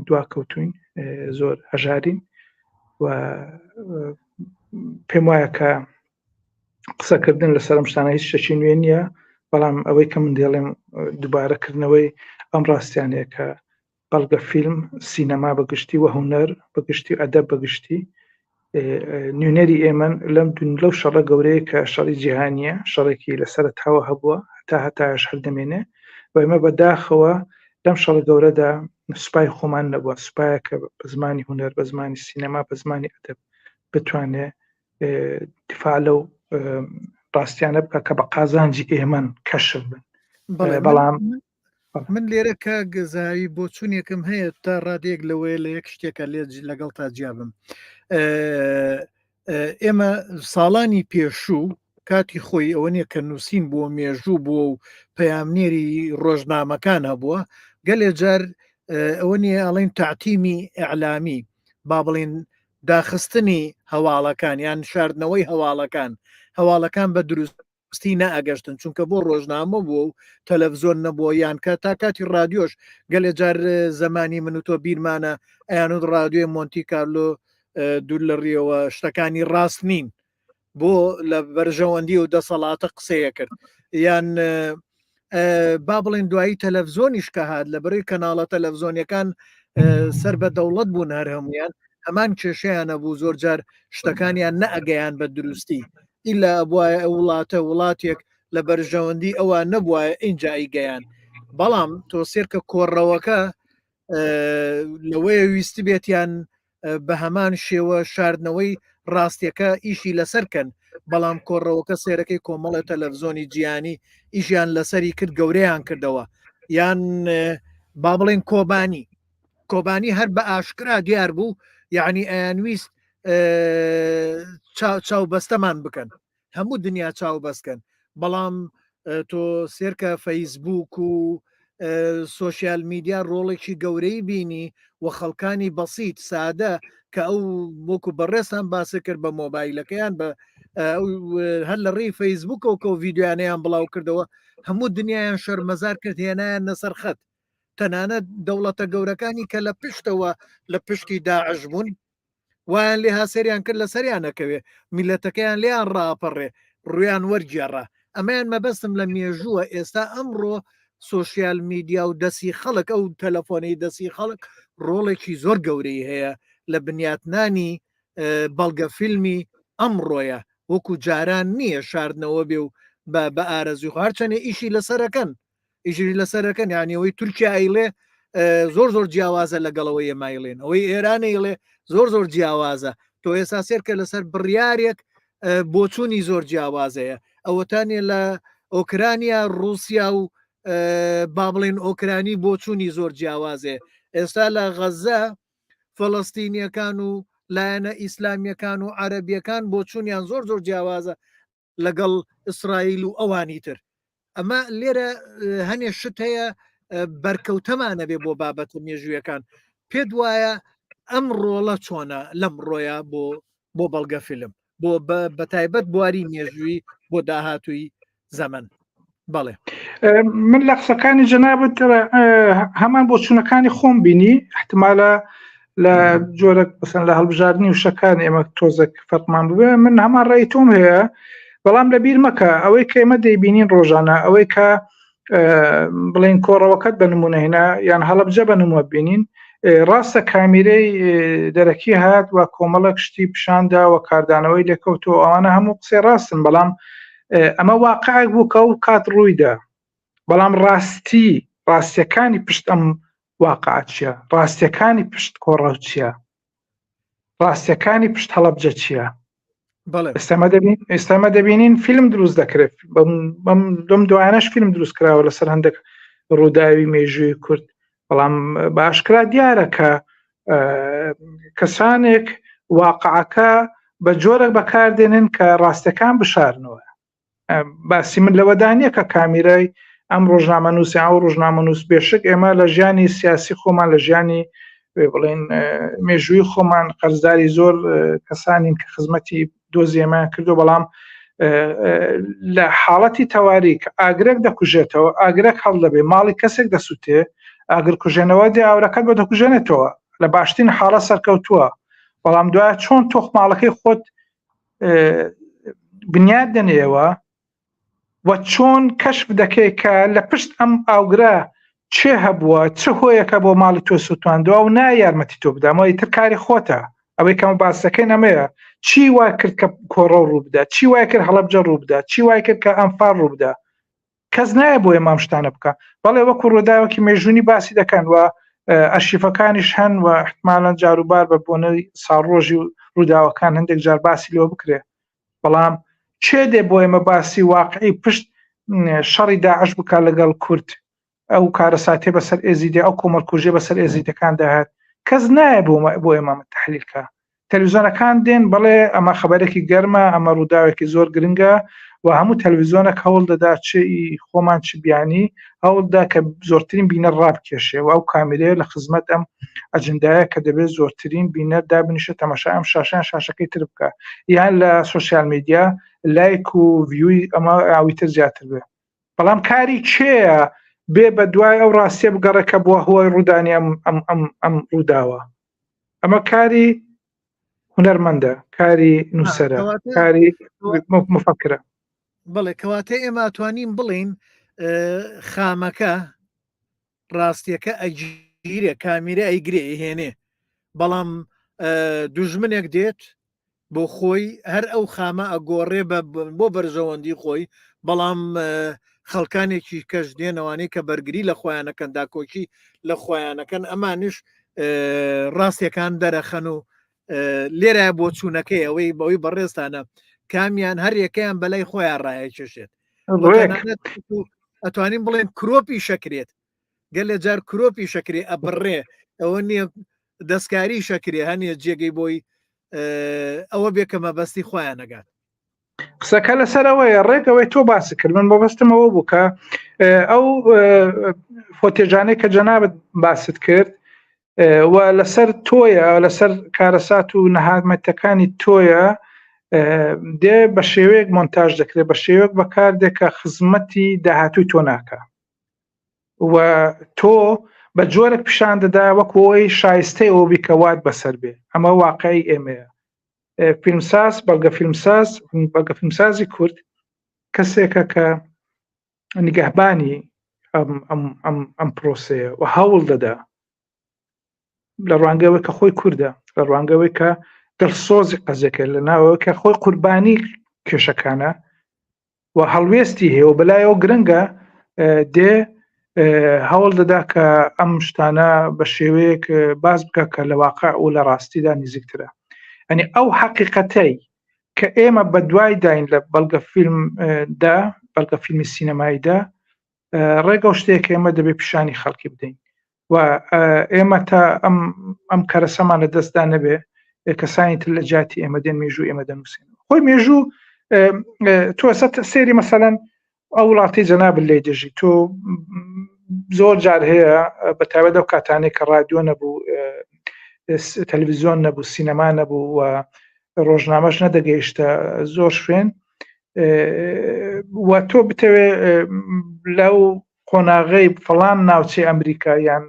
دوا کەوتوین زۆر هەژارین و پێم وایە کە قسەکردن لەسەر ئەم شتانە هیچ شتێکی نوێ نییە بەڵام ئەوەی کە من دێڵێم دووبارەکردنەوەی ئەم ڕاستیانەیە کە بەڵگە فیلم سینەما بەگشتی و هونەر بەگشتی و ئەدەب بەگشتی نوێنەری ئێمەن لەم دون لەو شەڕە گەورەیە کە شەڕی جیهانیە شەڕێکی لە سەرەتاوە هەبووە هەتا هەتاش هەر دەمێنێ و ئێمە بەداخەوە لەم شەڕە گەورەدا سوپای خۆمان نەبووە سوپایە کە بە زمانی هونەر بە زمانی سینەما بە زمانی ئەدەب بتوانێ دیفاع لەو ڕاستیانە بکە کە بە قازانجی ئێمەن کەشف بن بەڵام من لێرە کاک زاوی بۆچوونێکم هەیە تا ڕادەیەک لەوەیە لە یەک شتێکە لێ لەگەڵ تا جیابم ئێمە ساڵانی پێشوو کاتی خۆی ئەوە نیە کە نووسین بووە مێژوو بووە و پەیامنێری ڕۆژنامەکان هەبووە گەلێ جار ئەوە نییە ئەڵێن تعتیمی ئەعلامی با بڵین داخستنی هەواڵەکان یان شاردنەوەی هەواڵەکان هەواڵەکان بە دروست ستی نەئەگەشتن چونکە بۆ ڕۆژنامە بووە و تەلەڤزیۆن نەبووە یان کە تا کاتی ڕادیۆش گەلێ جار زەمانی من و تۆ بیرمانە ئەیانوت ڕادیۆی مۆنتی کارلۆ دوور لە ڕیەوە شتەکانی ڕاست نین بۆ لە بەرژەوەندی و دەسەڵاتە قسەیە کرد یان با بڵێن دوایی تەلەڤزیۆنیش کە هات لە بەرەی کەناڵە تەلەڤزیۆنیەکان سەر بە دەوڵەت بوون هەر هەمویان هەمان کێشەیان هەبوو زۆر جار شتەکانیان نەئەگەیان بە دروستی ئیلا ئەبوایە ئەو وڵاتە وڵاتێک لە بەرژەوەندی ئەوان نەبوایە ئینجا ئەیگەیان بەڵام تۆ سێرکە کۆڕەوەکە لەوەیە ویستبێتیان بە هەمان شێوە شاردنەوەی ڕاستیەکە ئیشی لەسەر کەن بەڵام کۆڕەوەکە سێرەکەی کۆمەڵە تەلەڤزۆنی جیانی ئیشیان لەسەری کرد گەورەیان کردەوە یان با بڵێن کۆبانی کۆبانی هەر بە ئاشکرا دیار بوو یعنی ئەیانویست چاو بەستەمان بکەن هەموو دنیا چاو بەستکەن بەڵام تۆ سێرکە فەیسبوک و سوسیال میدیا ڕۆڵێکی گەورەی بینی و خەڵکانی بەسییت سادە کە ئەو وەکو بەڕێستان باسی کرد بە مۆبایلەکەیان بە هەر لە ڕێی فەیسبوکەوە کە و ڤیددیوانەیان بڵاو کردەوە هەموو دنیایان شەرمەزار کرد هێنایان نەسەر خەت تەنانەت دەوڵەتە گەورەکانی کە لە پشتەوە لە پشتی داعش بوون وایان لێ هاسەریان کرد لەسەریان نەکەوێ میلەتەکەیان لێیان ڕاپەڕێ ڕویان وەرگێڕا ئەمەیان مەبەستم لە مێژووە ئێستا ئەمڕۆ. سۆشیال میدیا و دەستی خەڵک ئەو تەلەفۆنەی دەستی خەڵک ڕۆڵێکی زۆر گەورەی هەیە لە بنیاتنانی بەڵگە فیلمی ئەمڕۆیە وەکو جاران نییە شاردنەوە بێ و بە ئارەزوی خۆ هەرچەنێ ئیشی لەسەرەکەن ئیشی لەسەرەکەن یانی ئەوەی تورکیا ئەیڵێ زۆر زۆر جیاوازە لەگەڵەوە ئێمایڵێن ئەوەی ئێران ئەیڵێ زۆر زۆر جیاوازە تۆ ئێستا سێرکە لەسەر بڕیارێک بۆچوونی زۆر جیاوازەیە ئەوەتانێ لە ئۆکرانیا رووسیا و با بڵێن ئۆکرانی بۆچوونی زۆر جیاوازێ ئێستا لە غەزە فەڵستینیەکان و لایەنە ئیسلامیەکان و عەربیەکان بۆچوونیان زۆر زۆر جیاوازە لەگەڵ ئیسرائیل و ئەوانی تر ئەمە لێرە هەنێ شت هەیە بەرکەوتەمانە بێ بۆ بابەتە مێژوویەکان پێت وایە ئەم ڕۆڵە چۆنە لەم ڕۆیە بۆ بۆ بەڵگە فیلم بۆ بە تایبەت بواری مێژووی بۆ داهاتووی زەمەن بەڵێ من لە قسەکانی جەنابت هەمان بۆچوونەکانی خۆم بینی احتمالە لە جۆرە بەسەن لە هەڵبژاردننی وشەکان ئێمە تۆزێک فەرقمان ببێ من هەمان ڕێی تۆم هەیە بەڵام لە بیر مەکە ئەوەی کە ئێمە دەیبینین ڕۆژانە ئەوەی کە بڵین کۆڕەوەکەت بە نمونە هێنا یان هەڵبجە بە نموە بینین ڕاستە کامیرەی دەرەکی هات و کۆمەڵک شتی پیشاندا و کاردانەوەی لێکەوتەوە ئەوانە هەموو قسەی ڕاستن بەڵام ئەمە واقعێک بوو کە ئەو کات ڕوویدا بەڵام ڕاستی ڕاستیەکانی پشت ئەم واقع چییە ڕاستیەکانی پشت کۆڕەو چییە ڕاستیەکانی پشت هەڵەبجە چییە ئێستامە دەبینین فیلم دروست دەکرێت بەم دەم دوایانەش فیلم دروست کراوە لەسەر هەندێک ڕووداوی مێژووی کورد بەڵام باشکرا دیارە کە کەسانێک واقعەکە بە جۆرێک بەکاردێنن کە ڕاستەکان بشارنەوە باسی من لەوەدا نییە کە کامیرای ئەم ڕۆژنامەنووس ئەو ڕۆژنامەنووس بێشک ئێمە لە ژیانی سیاسی خۆمان لە ژیانی بڵێن مێژووی خۆمان قەرزداری زۆر کەسانین کە خزمەتی دۆزی ئێمەیان کردو بەڵام لە حاڵەتی تەواریک ئاگرێک دەکوژێتەوە ئاگرێک هەڵدەبێ ماڵی کەسێک دەسووتێ ئاگر کوژێنەوە دێ ئاورەکەت بە دەکوژێنێتەوە لە باشترین حاڵە سەرکەوتووە بەڵام دوای چۆن تۆخ ماڵەکەی خۆت بنیاد دەنێەوە و چۆن کەشف دەکەی کە لە پشت ئەم ئاوگرە چێ هەبووە چ هۆیەکە بۆ ماڵی تۆ سووتاندووە و نا یارمەتی تۆ بدامەوە ئیتر کاری خۆتە ئەوەی کەمە باسەکەی نەمەیە چی وا کرد کە کۆڕە ڕوو بدە چی وای کرد هەڵەبجە ڕوو بدە چی وای کرد کە ئەنفال ڕوو بدە کەس نایە بۆ ئێمە ئەم شتانە بکە بەڵێ وەکو ڕووداوێکی مێژوونی باسی دەکەن و ئەرشیفەکانیش هەن و احتمالەن جاروبار بە بۆنەی ساڵڕۆژی و ڕووداوەکان هەندێک جار باسی لەوە بکرێ بەڵام کێ دێ بۆ ئێمە باسی واقعی پشت شەڕی داعش بکە لەگەڵ کورد ئەو کارەساتێ بەسەر ئێزیدی ئەو کۆمەڵکوژێ بەسەر ئێزیدەکان داهات کەس نایە بۆ بۆ ئێمە تحلیلکە تەلویزیۆنەکان دێن بەڵێ ئەمە خەبەرێکی گەرمە ئەمە ڕووداوێکی زۆر گرنگە و هەموو تەلویزیۆنێک هەوڵ دەدا چ خۆمان چ بیانی هەوڵدا کە زۆرترین بینەر ڕابکێشێ و ئەو کامیرەیە لە خزمەت ئەم ئەجندایە کە دەبێت زۆرترین بینەر دابنیشە تەماشا ئەم شاشان شاشەکەی تر بکە یان لە سوسیال میدیا لایک و ڤیوی ئەمە ئاوی تر زیاتر بێ بەڵام کاری کێیە بێ بە دوای ئەو ڕاستیە بگەڕێ کە بووە هۆی ڕوودانی ئەم ئەم ئەم ئەم ڕووداوە ئەمە کاری هونەرمەندە کاری نووسەرە کاری مفکرە بڵێ کەواتە ئێمە توانین بڵین خامەکە ڕاستیەکە ئەگیرێ کامیرە ئەیگرێ ئەیهێنێ بەڵام دوژمنێک دێت بۆ خۆی هەر ئەو خامە ئەگۆڕێ بۆ بەرژەوەندی خۆی بەڵام خەڵکانێکی کەش دێنەوانەی کە بەرگری لە خۆیانەکەن داکۆکی لە خۆیانەکەن ئەمانش ڕاستیەکان دەرەخەن و لێرە بۆ چوونەکەی ئەوەی بەوەی بەڕێزتانە کامیان هەر یەکەیان بەلای خۆیان ڕایەکێشێت ئەتوانین بڵێن کرۆپی شەکرێت گەلێ جار کرۆپی شەکرێ ئەبڕێ ئەوە نییە دەستکاری شەکرێ هەنیە جێگەی بۆی ئەوە بێ کە مەبەستی خۆیان نەگات قسەکە لەسەر ئەوەیە ڕێک ئەوەی تۆ باسی کرد من مەبەستم ئەوە بوو کە ئەو فۆتێژانەی کە جەنابت باست کرد و لەسەر تۆیە لەسەر کارەسات و نەهامەتەکانی تۆیە دێ بە شێوەیەک مۆنتاژ دەکرێت بە شێوەیەک بەکاردێک کە خزمەتی داهاتووی تۆ ناکە و تۆ بە جۆرێک پیشان دەدا وەکو ئەوەی شایستەی ئەوە بی کە وات بەسەر بێ ئەمە واقعی ئێمەیە فیلمساز بەڵگە فیلمساز بەڵگە فیلمسازی کورد کەسێکە کە نگەهبانی ئەم ئەم ئەم ئەم پرۆسەیە و هەوڵ دەدا لە ڕوانگەوە کە خۆی کوردە لە ڕوانگەوەی کە دڵسۆزی قەزەکە لە ناوەوە کە خۆی قوربانی کێشەکانە و هەڵوێستی هەیە و بەلایەوە گرنگە دێ هەوڵ دەدا کە ئەم شتانە بە شێوەیەک باس بکە کە لە واقع و لە ڕاستیدا نزیکترە ئەنی ئەو حەقیقەتەی کە ئێمە بە دوای داین لە بەڵگە فیلمدا بەڵگە فیلمی سینەماییدا ڕێگە و شتێک ئێمە دەبێت پیشانی خەڵکی بدەین و ئێمە تا ئەم ئەم کەرەسەمان لە دەستدا نەبێ کەسانی تر لە جیاتی ئێمە دێن مێژوو ئێمە دەنووسن خۆی مێژوو تۆ سێری مەسەەن ئەو وڵاتی جەناب لێ دەژی تۆ زۆر جار هەیە بە تایبەت ئەو کاتانێک کە رادیۆ نەبوو تەلویزیۆن نەبوو سینەما نەبوو و ڕۆژنامەش نەدەگەیشتە زۆر شوێن و تۆ بتەوێ لەو قۆناغەی فڵان ناوچەی ئەمریکا یان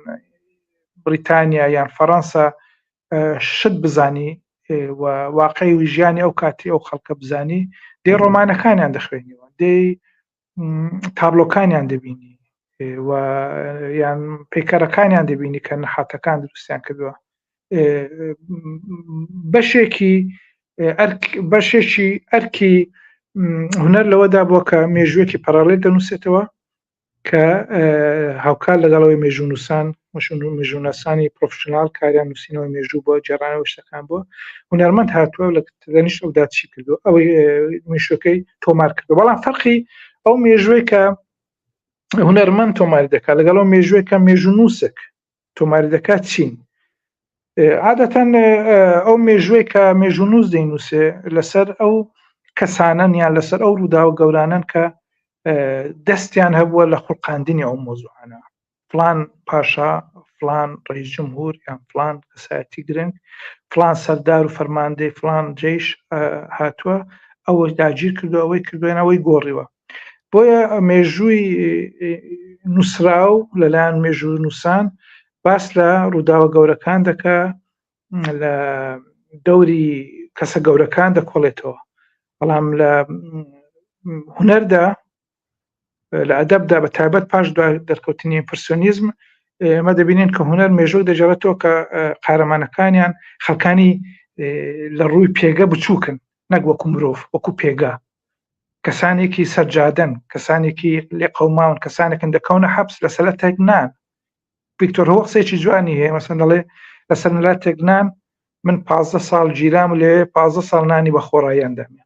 بریتانیا یان فەڕەنسا شت بزانی و واقعی و ژیانی ئەو کاتی ئەو خەڵکە بزانی دێ ڕۆمانەکانیان دەخوێنیەوە دێ تابلۆکانیان دەبینی و یان پەیکەرەکانیان دەبینی کە نەحاتەکان دروستیان کردووە بەشێکی بەشێکی ئەرکی هونەر لەوەدا بووە کە مێژوویەکی پەراڵێل دەنووسێتەوە کە هاوکات لەگەڵەوەی مێژوونووسان مێژووناسانی پرۆفشنناڵ کاریان نووسینەوەی مێژوو بۆ جێرانەوە شتەکان بووە هونەرمەند هاتووە لە دەنیشت ئەودا چی کردو ئەوەی مێشوەکەی تۆمار کردو بەڵام فەرقی ئەو مێژوەی کە هونەرمەند تۆماری دەکات لەگەڵ ئەو مێژوەی کە مێژوونووسێک تۆماری دەکات چین عادەتەن ئەو مێژوەی کە مێژوونووس دەینووسێ لەسەر ئەو کەسانەن یان لەسەر ئەو ڕووداوە گەورانن کە دەستیان هەبووە لە خوڵقاندنی ئەو مۆزوعانە فلان پاشا فلان ڕئیس جمهور یان فلان کەسایەتی گرنگ فلان سەردار و فەرماندەی فلان جەیش هاتووە ئەوە داگیر کردو ئەوەی کردوێن ئەوەی گۆڕیوە بۆیە مێژووی نووسراو لەلایەن مێژوو نووسان باس لە ڕووداوە گەورەکان دەکا لە دەوری کەسە گەورەکان دەکۆڵێتەوە بەڵام لە هونەردا لە ئەدەبدا بە تایبەت پاش دەرکەوتنی ئیمپرسیۆنیزم ئێمە دەبینین کە هونەر مێژوو دەگێڕێتەوە کە قارەمانەکانیان خەڵکانی لە ڕووی پێگە بچووکن نەک وەکو مرۆڤ وەکو پێگە کەسانێکی سەرجادەن کەسانێکی لێ قەوماون کەسانێکن دەکەونە حەبس لەسەر تێک نان ڤیکتۆر هۆ قسەیەکی جوانی هەیە مەسەن دەڵێ لەسەر لاتێک نان من 15 ساڵ گیرام لێ 15 ساڵ نانی بە خۆڕاییان دامێ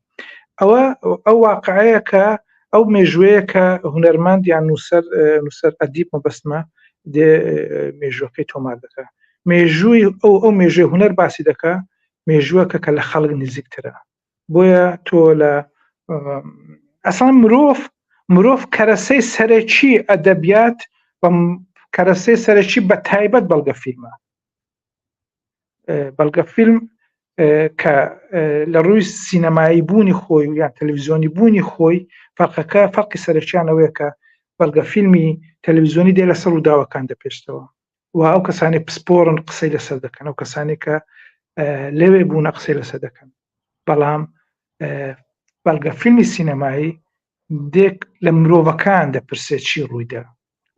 ئەوە ئەو واقعەیە کە ئەو مێژوەیە کە هونەرمەند یان نووسەر نووسەر ئەدیب مەبەستمە دێ مێژوەکەی تۆمار دەکە مێژووی ئەو ئەو مێژوی هونەر باسی دەکا مێژووەکە کە لە خەڵک نزیکترە بۆیە تۆ لە ئەسان مرۆڤ مرۆڤ کەرەسەی سەرەکی ئەدەبیات کەرەسەی سەرەکی بە تایبەت بەڵگە فیلمە بەڵگە فیلم کە لە ڕووی سینەمایی بوونی خۆی و یان تەلەڤزیۆنی بوونی خۆی فەرقەکە فەرقی سەرەکیانەوەیە کە بەڵگە فیلمی تەلەڤزیۆنی دێ لەسەر ڕووداوەکان دەپێشتەوە و ئەو کەسانی پسپۆڕن قسەی لەسەر دەکەن ئەو کەسانی کە لەوێ بوونە قسەی لەسەر دەکەن بەڵام بەڵگە فیلمی سینەمایی دێک لە مرۆڤەکان دەپرسێت چی ڕوویدا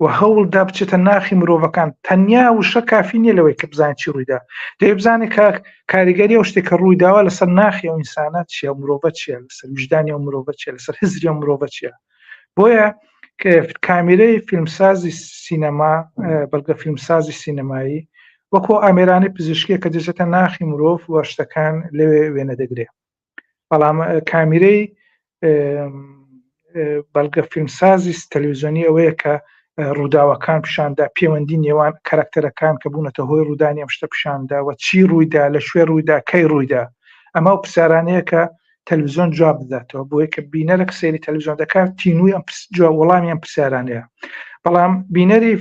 و هەوڵدا بچێتە ناخی مرۆڤەکان تەنیا وشە کافی نییە لەوەی کە بزانین چی ڕوویدا دەبێت بزانێت کە کاریگەری ئەو شتێک کە ڕوویداوە لەسەر ناخی ئەو ئینسانە چییە مرۆڤە چییە لەسەر ویژدانی ئەو مرۆڤە چییە لەسەر هزری ئەو مرۆڤە چییە بۆیە کامیرەی فیلمسازی سینەما بەڵگە فیلمسازی سینەمایی وەکو ئامێرانی پزیشکیە کە دەچێتە ناخی مرۆڤ و شتەکان لەوێ وێنە دەگرێ بەڵام کامیرەی بەڵگە فیلمسازی تەلەویزیۆنی ئەوەیە کە ڕووداوەکان پیشاندا پەیوەندی نێوان کارکتەرەکان کە بوونەتە هۆی ڕوودانی ئەم شتە پیشاندا و چی ڕوویدا لە کوێ ڕوویدا کەی ڕوویدا ئەمە و پرسیارانەیە کە تەلویزیۆن جواب بداتەوە بۆیە کە بینەرێک سەیری تەلویزیۆن دەکات تینووی ئەم جواب وەڵامی ئەم پرسیارانەیە بەڵام بینەری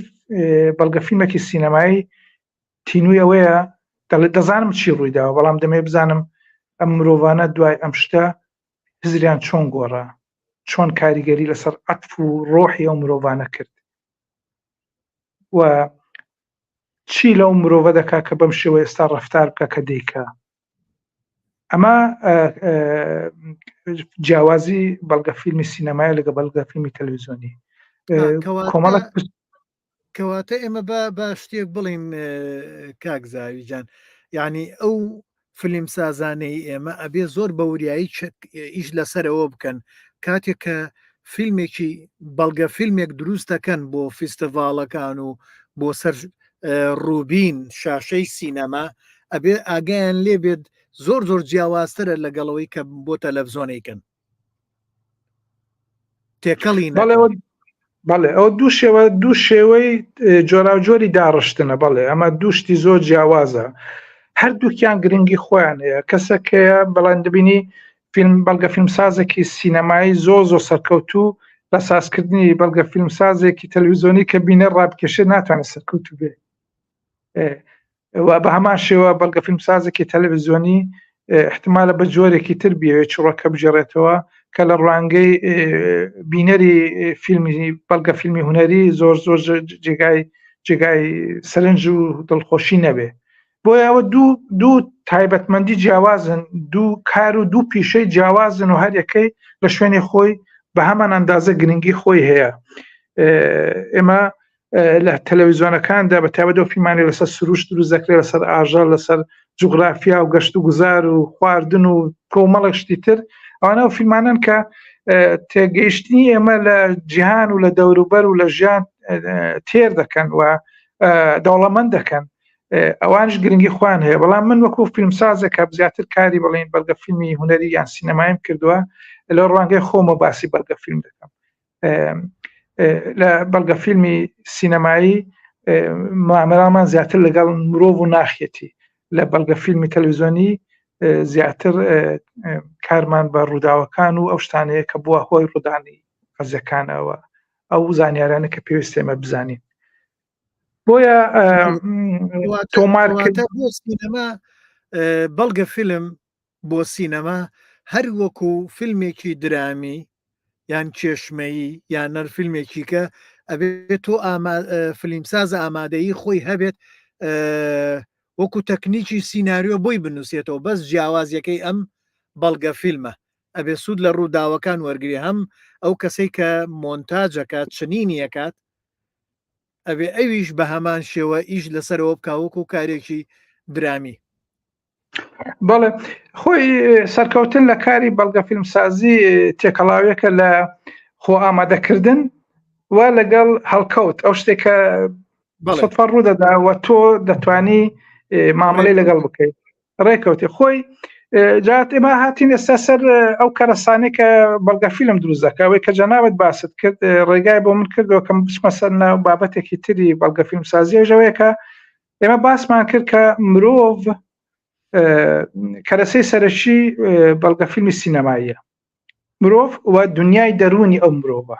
بەڵگە فیلمێکی سینەمایی تینووی ئەوەیە دەڵێت دەزانم چی ڕوویداوە بەڵام دەمێ بزانم ئەم مرۆڤانە دوای ئەم شتە هزریان چۆن گۆڕا چۆن کاریگەری لەسەر عەتف و ڕۆحی ئەو مرۆڤانە کرد و چی لەو مرۆڤە دەکا کە بەم شێوە ئێستا ڕفتار بکە کە دەیکا ئەمە جیاوازی بەڵگە فیلمی سینەمای لەگە بەڵگە فیلمی تەلەڤزیۆنی. کۆمەڵک کەواتە ئێمە بە بە شتێک بڵین کاک زاویجان یعنی ئەو فلیم سازانەی ئێمە ئەبێ زۆر بە وریایی ئیش لەسەرەوە بکەن کاتێک کە فیلمێکی بەڵگە فیلمێک دروست دەکەن بۆ فیستیڤاڵەکان و بۆ سەر ڕووبین شاشەی سینەما ئەبێ ئاگایان لێ بێت زۆر زۆر جیاوازترە لەگەڵەوەی کە بۆ تەلەڤزیۆنیکەن تێکەڵی بەڵێ ئەو دوو شێوە دوو شێوەی جۆراوجۆری داڕشتنە بەڵێ ئەمە دوو شتی زۆر جیاوازە هەردووکیان گرنگی خۆیان هەیە کەسەکەیە بەڵام دەبینی فیلم بەڵگە فیلمسازێکی سینەمایی زۆر زۆر سەرکەوتوو لە سازکردنی بەڵگە فیلمسازێکی تەلویزیۆنی کە بینەر ڕابکێشێت ناتوانێت سەرکەوتوو بێ و بە هەمان شێوە بەڵگە فیلمسازێکی تەلەڤزیۆنی احتمالە بە جۆرێکی تر بیەوێت چڕۆکە بگێڕێتەوە کە لە ڕوانگەی بینەری فیلمی بەڵگە فیلمی هونەری زۆر زۆر جێگای جێگای سەرنج و دڵخۆشی نەبێ بۆیە ئەوە دوو دوو تایبەتمەندی جیاوازن دوو کار و دوو پیشەی جیاوازن و هەریەکەی لە شوێنی خۆی بە هەمان ئەندازە گرنگی خۆی هەیە ئێمە لە تەلەویزیۆنەکاندا بە تایبەت ئەو فیلمانەی لەسەر سروشت دروست دەکرێت لەسەر ئاژەڵ لەسەر جوگرافیا و گەشت و گوزار و خواردن و کۆمەڵێک شتی تر ئەوانە ئەو فیلمانەن کە تێگەیشتنی ئێمە لە جیهان و لە دەوروبەر و لە ژیان تێر دەکەن و دەوڵەمەند دەکەن ئەوانش گرنگی خۆیان هەیە بەڵام من وەکو فیلمسازێک کە زیاتر کاری بڵین بەڵگە فیلمی هونەری یان سینەمایم کردووە لە ڕوانگەی خۆمە باسی بەڵگە فیلم دەکەم لە بەڵگە فیلمی سینەمایی مامەرامان زیاتر لەگەڵ مرۆڤ و ناخیەتی لە بەڵگە فیلمی تەلەڤزیۆنی زیاتر کارمان بە ڕووداوەکان و ئەو شتانەیە کە بووە هۆی ڕوودانی قەزەکانەوە ئەو زانیارانە کە پێویست ئێمە بزانین بۆیە تۆمار بۆ سینەما بەڵگە فیلم بۆ سینەما هەر وەکو فیلمێکی درامی یان کێشمەیی یان نەر فیلمێکی کە ئەبێت تۆ فلیمساز ئامادەیی خۆی هەبێت وەکو تەکنیکی سینناریۆ بۆی بنووسێتەوە بەس جیاوازیەکەی ئەم بەڵگە فیلمە ئەبێ سوود لە ڕووداوەکان وەرگری هەم ئەو کەسەی کە مۆنتاجەکات چنینیەکات ئەبێ ئەویش بە هەمان شێوە ئیش لەسەرەوە بکە وەکو کارێکی درامی. بەڵێ خۆی سەرکەوتن لە کاری بەڵگە فیلمسازی تێکەڵاوێکە لە خۆ ئامادەکردن و لەگەڵ هەڵکەوت ئەو شتێکە سەفەر ڕوودەدا و تۆ دەتانی مامەڵی لەگەڵ بکەیت ڕێکەوتی خۆی جات ئێمە هاتین ئێستا سەر ئەو کەرەسانەی کە بەڵگە فیلم دروست دەکە ئەوەی کە جەنابەت باست کرد ڕێگای بۆ من کردەوە کەم بچمە سەر ناو بابەتێکی تری بەڵگە فیلمسازی ژەوەیە کە ئێمە باسمان کرد کە مرۆڤ کەرەسەی سەرەکی بەڵگە فیلمی سینەماییە مرۆڤ و دنیای دەروونی ئەو مرۆڤە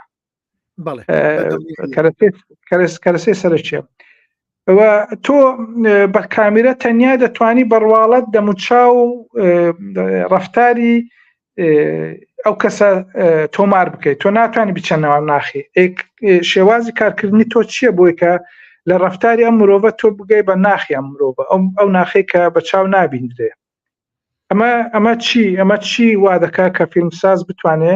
کەرەسەی سەرەکیە و تۆ بە کامیرە تەنیا دەتوانی بەڕواڵەت دەموچاو ڕفتاری ئەو کەسە تۆمار بکەیت تۆ ناتوانانی بچەنەوە ناخی شێوازی کارکردنی تۆ چییە بۆی کە لە ڕفتاری ئەم مرۆڤە تۆ بگەی بە ناخی ئەم مرۆڤە ئەو ناخی کە بە چاو نابیندرێ ئەمە ئەمە چی ئەمە چی وا دەکا کە فیلمساز بتوانێ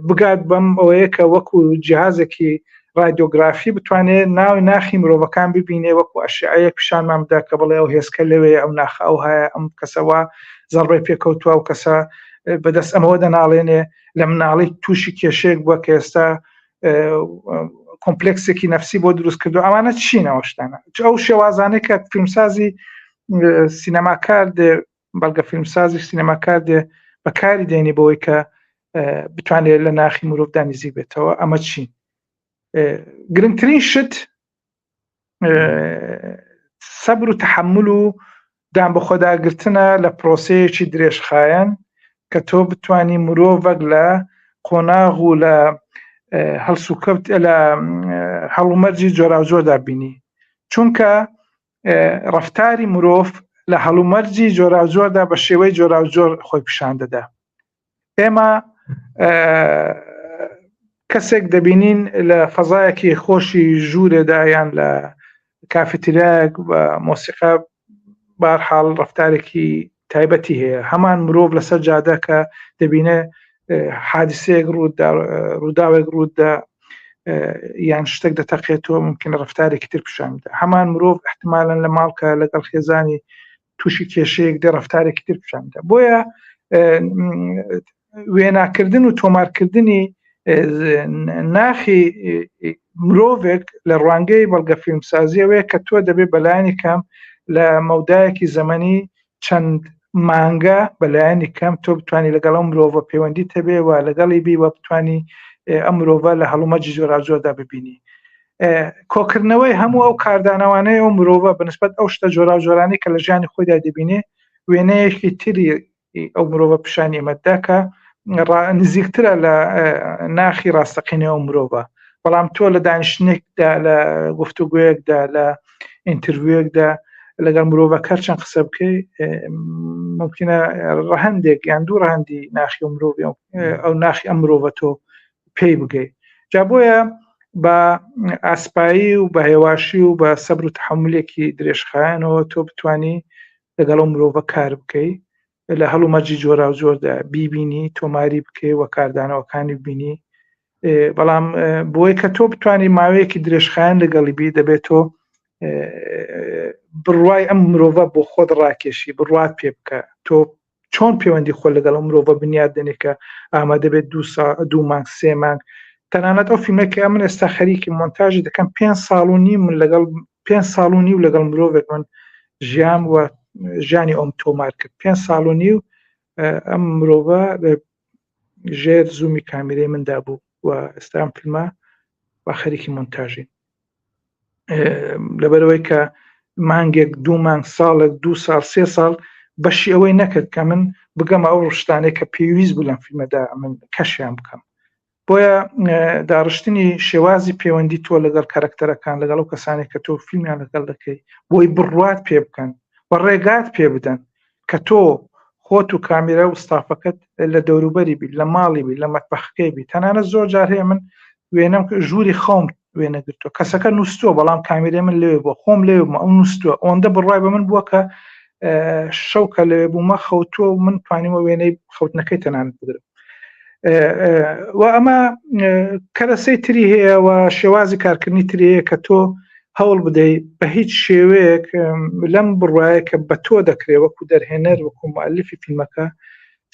بگات بەم ئەوەیە کە وەکو جیهازێکی رادیۆگرافی بتوانێت ناو ناخی مرۆڤەکان ببینێ وەکو ئەشعەیەک پیشانمان بدا کە بڵێ ئەو هێزکە لەوێ ئەو ناخە ئەو هەیە ئەم کەسەوە زەڕبەی پێکەوتووە و کەسە بەدەست ئەمەوە دەناڵێنێ لە مناڵی تووشی کێشەیەک بووە کە ئێستا کۆمپلکسێکی نەفسی بۆ دروست کردو ئەوانە چینەوە شتانە ئەو شێوازانەی کە فیلمسازی سینەماکار دێ بەڵگە فیلمسازی سینەماکار دێ بەکاری دێنی بۆی کە بتوانێت لە ناخی مرۆڤدا نزیک بێتەوە ئەمە چین گرنگترین شت سەبر و تحمل و دان بەخۆداگرتنە لە پرۆسەیەکی درێژخایەن کە تۆ بتانی مرۆڤەک لە قۆناغ و لە هەڵسوکەوت لە هەڵومەرجی جۆراوجۆردا بینی چونکە ڕفتاری مرۆڤ لە هەڵومەرجی جۆراوجۆردا بە شێوەی جۆراوجۆر خۆی پیشان دەدا ئێمە کەسێک دەبینین لە فەزایەکی خۆشی ژوورێدا یان لە کافیتریایەک بە مۆسیقا بارحاڵ ڕفتارێکی تایبەتی هەیە هەمان مرۆڤ لەسەر جادە کە دەبینێ حادیسەیەک ڕوودا ڕووداوێک ڕوودا. یان شتێک دەتەقێتەوە ممکنە ڕفتارێکی تر پیشان بدە هەمان مرۆڤ احتمالەن لە ماڵکە لەگەڵ خێزانی تووشی کێشەیەک دێ ڕفتارێکی تر پیشان بدە بۆیە وێناکردن و تۆمارکردنی ناخی مرۆڤێک لە ڕوانگەی بەڵگە فیلمسازیەوەیە کە تۆ دەبێت بەلایانی کەم لە مەودایەکی زەمەنی چەند مانگە بەلایەنی کەم تۆ بتانی لەگەڵ ئەو مرۆڤە پەیوەندی تەبێ و لەگەڵی بی وە بتانی ئەم مرۆڤە لە هەڵومەرجی جۆراوجۆردا ببینی کۆکردنەوەی هەموو ئەو کاردانەوانەیە ئەو مرۆڤە بەنسبەت ئەو شتە جۆراوجۆرانی کە لە ژیانی خۆیدا دەبینێ وێنەیەکی تری ئەو مرۆڤە پیشانی ئێمەدا کە نزیکترە لە ناخی ڕاستەقینە ئەو مرۆڤە بەڵام تۆ لە دانیشتنێکدا لە گفتوگویەکدا لە ئینترویەکدا لەگەڵ مرۆڤە کەر چەند قسە بکەی ممکنە ڕەهندێک یان دوو ڕەهندی ناخی و مرۆڤ ئەو ناخی ئەم مرۆڤە تۆ پێی بگەی جا بۆیە بە ئاسپایی و بە هێواشی و بە سەبر و تحملێکی درێژخایەنەوە تۆ بتانی لەگەڵ ئەو مرۆڤە کار بکەی لە هەڵومەرجی جۆراوجۆردا بیبینی تۆماری بکەی و کاردانەوەکانی ببینی بەڵام بۆی کە تۆ بتانی ماوەیەکی درێژخایەن لەگەڵی بی دەبێت تۆ بڕوای ئەم مرۆڤە بۆ خۆت ڕاکێشی بڕوات پێ بکە تۆ چۆن پەیوەندی خۆ لەگەڵ ئەم مرۆڤە بنیاد دەنێ کە ئامادە بێت دو دوو مانگ سێ مانگ تەنانەت ئەو فیلمێک کە من ئێستا خەریکی مۆنتاژی دەکەم پێ ساڵ و نیم من لەگەڵ پێ ساڵ و نیو لەگەڵ مرۆڤێک من ژیام و ژیانی ئەوم تۆمار کرد پێ ساڵ و نیو ئەم مرۆڤە لە ژێر زوومی کامیرەی مندا بوو و ئێستا ئەم فیلمە بە خەریکی مۆنتاژین لەبەرەوەی کە مانگێک دوو مانگ ساڵێک دوو ساڵ سێ ساڵ بەشی ئەوەی نەکرد کە من بگەمە ئەو ڕشتانێک کە پێویست بوو لەم فیلمەدا من کەشیان بکەم بۆیە داڕشتنی شێوازی پەیوەندی تۆ لەگەڵ کارکتەرەکان لەگەڵ ئەو کەسانێک کە تۆ فیلمیان لەگەڵ دەکەی بۆی بڕوات پێ بکەن و ڕێگات پێ بدەن کە تۆ خۆت و کامیرا و ستافەکەت لە دەوروبەری بی لە ماڵی بی لە مەتبەخەکەی بی تەنانەت زۆر جار هەیە من وێنەم ژووری خەوم وێنە گرتووە کەسەکە نووسووە بەڵام کامیرەی من لەوێ بووە خۆم لەوێ بووم ئەو نووسووە ئەوەندە بڕوای بە من بووە کە شەو کە لەوێ بوومە خەوتووە و من توانیمە وێنەی خەوتنەکەی تەنانەت بگرم و ئەمە کەرەسەی تری هەیە و شێوازی کارکردنی تری هەیە کە تۆ هەوڵ بدەیت بە هیچ شێوەیەک لەم بڕواایە کە بە تۆ دەکرێت وەکو دەرهێنەر وەکو معلفی فیلمەکە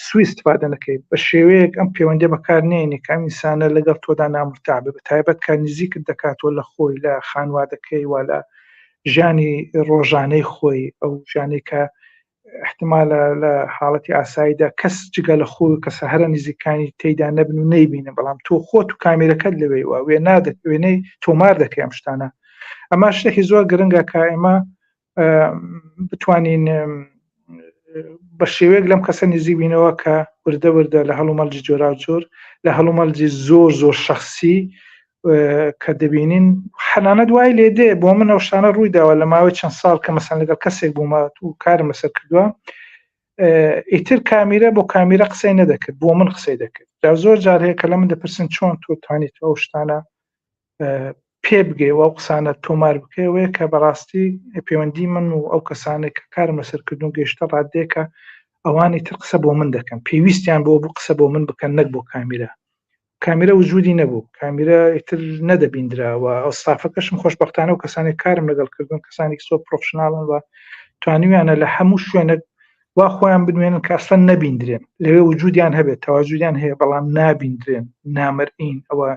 سوی استفادە نەکەیت بە شێوەیەک ئەم پەیوەندی بەکار نێنی کە ئەم ئینسانە لەگەڵ تۆدا نامرتاع بێ بە تایبەت کە نزیکت دەکاتەوە لە خۆی لە خانوادەکەی و لە ژیانی ڕۆژانەی خۆی ئەو ژیانی کە احتمالە لە حاڵەتی ئاساییدا کەس جگە لە خۆی کەسە هەرە نزیکانی تێیدا نەبن و نەیبینن بەڵام تۆ خۆت و کامیرەکەت لەوێ و وێنا وێنەی تۆمار دەکەی ئەم شتانە ئەمە شتێکی زۆر گرنگە کە ئێمە بتوانین بە شێوەیەک لەم کەسە نزیک بینەوە کە وردە وردە لە هەڵومەرجی جۆراوجۆر لە هەڵومەرجی زۆر زۆر شخصی کە دەبینین حەنانە دوای لێ دێ بۆ من ئەو شتانە ڕووی داوە لە ماوەی چەند ساڵ کە مەسەن لەگەڵ کەسێک بوومە و کارم لەسەر کردووە ئیتر کامیرە بۆ کامیرە قسەی نەدەکرد بۆ من قسەی دەکرد جا زۆر جار هەیە کە لە من دەپرسن چۆن تۆ توانیت ئەو شتانە پێ بگەی و ئەو قسانە تۆمار بکەیەوەیە کە بەڕاستی پەیوەندی من و ئەو کەسانێک کە کارم لەسەر کردن و گەیشتە ڕادەیەکە ئەوانی تر قسە بۆ من دەکەن پێویستیان بۆ بوو قسە بۆ من بکەن نەک بۆ کامیرا کامیرە وجودی نەبوو کامیرە ئیتر نەدەبیندرا و ئەو ستافەکەشم خۆشبەختانە و کەسانێک کارم لەگەڵ کردن کەسانێکی زۆر پرۆفشناڵن و توانیویانە لە هەموو شوێنێک وا خۆیان بنوێنن کە ئەسڵەن نەبیندرێن لەوێ وجودیان هەبێت تەواجودیان هەیە بەڵام نابیندرێن نامەرئین ئەوە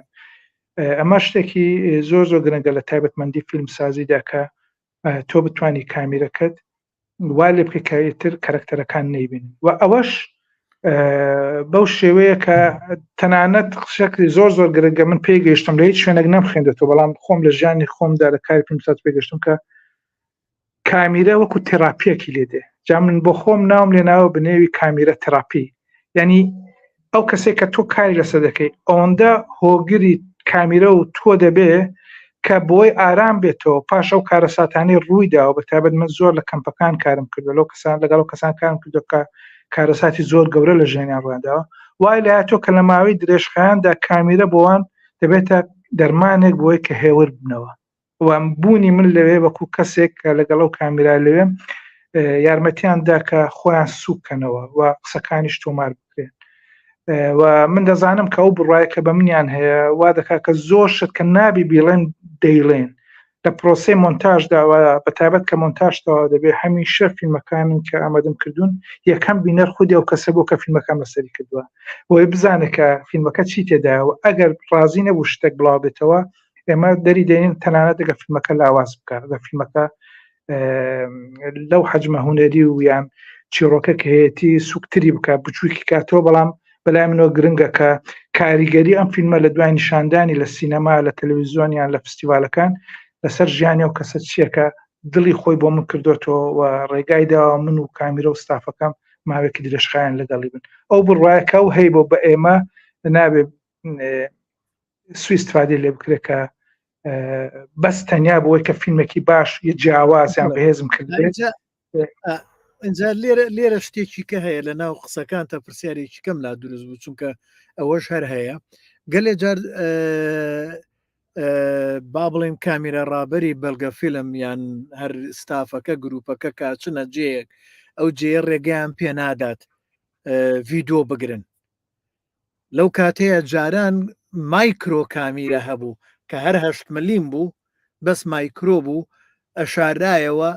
ئەمە شتێکی زۆر زۆر گرنگە لە تایبەتمەندی فیلم سازیدا کە تۆ بتانی کامیرەکەت وا لێ بکە کە ئیتر کەرەکتەرەکان نەیبین و ئەوەش بەو شێوەیە کە تەنانەت شکلی زۆر زۆر گرنگە من پێی گەیشتم لە هیچ شوێنێک نەمخێندێتەوە بەڵام خۆم لە ژیانی خۆمدا لە کاری فیلمساز پێگەشتم کە کامیرە وەکو تێراپیەکی لێ دێ جا من بۆ خۆم ناوم لێ ناوە بنێوی کامیرە تێراپی یعنی ئەو کەسێک کە تۆ کاری لەسەر دەکەی ئەوەندە هۆگری کامیرە و تۆ دەبێ کە بۆی ئارام بێتەوە پاش ئەو کارەساتانەی ڕووی داوە بە تایبەت من زۆر لە کەمپەکان کارم کردو لەو کەسان لەگەڵ ئەو کەسان کارم کردو کە کارەساتی زۆر گەورە لە ژیانیان ڕوویانداوە وای لە تۆ کە لە ماوەی درێژخایەندا کامیرە بۆوان دەبێتە دەرمانێک بۆی کە هێور بنەوە و بوونی من لەوێ وەکو کەسێک کە لەگەڵ ئەو کامیرا لەوێ یارمەتیان دا کە خۆیان سووک کەنەوە و قسەکانیش تۆمار بکرێن. و من دەزانم کە ئەو بڕایە کە بە منیان هەیە وا دەکات کە زۆر شت کە نابی بیڵێن دەیڵێن لە پرۆسەی مۆنتاژدا و بە تایبەت کە مۆنتاژ تەواو دەبێت هەمیشە فیلمەکانم کە ئامادەم کردوون یەکەم بینەر خودی ئەو کەسە بوو کە فیلمەکان لەسەری کردووە بۆی بزانێت کە فیلمەکە چی تێدایە و ئەگەر ڕازی نەبوو شتێک بڵاو بێتەوە ئێمە دەری دێنین تەنانەت ئەگەر فیلمەکە لاواز بکات ئەگەر فیلمەکە لەو حەجمە هونەری و یان چیڕۆکە کە هەیەتی سوکتری بکات بچووکی کاتەوە بەڵام بەلای منەوە گرنگە کە کاریگەری ئەم فیلمە لە دوای نیشاندانی لە سینەما لە تەلەویزیۆن یان لە فستیوالەکان لەسەر ژیانی ئەو کەسە چییە کە دڵی خۆی بۆ من کردوێتەوە و ڕێگای داوە من و کامیرە و ستافەکەم ماوەیەکی درێژخایەن لەگەڵی بن ئەو بڕوایەکە و هەی بۆ بە ئێمە نابێ سویستفادی لێ بکرێت کە بەس تەنیا بۆی کە فیلمێکی باش یە جیاوازیان بەهێزم کرد ئینجا لێرە لێرە شتێکی کە هەیە لە ناو قسەکان تا پرسیارێکی کەم لا دروست بوو چونکە ئەوەش هەر هەیە گەلێ جار با بڵێن کامیرە ڕابەری بەڵگە فیلم یان هەر ستافەکە گروپەکە کاچنە جێیەک ئەو جێ ڕێگەیان پێنادات ڤیدۆ بگرن لەو کاتەیە جاران مایکرۆ کامیرە هەبوو کە هەر هەشت ملیم بوو بەس مایکرۆ بوو ئەشارایەوە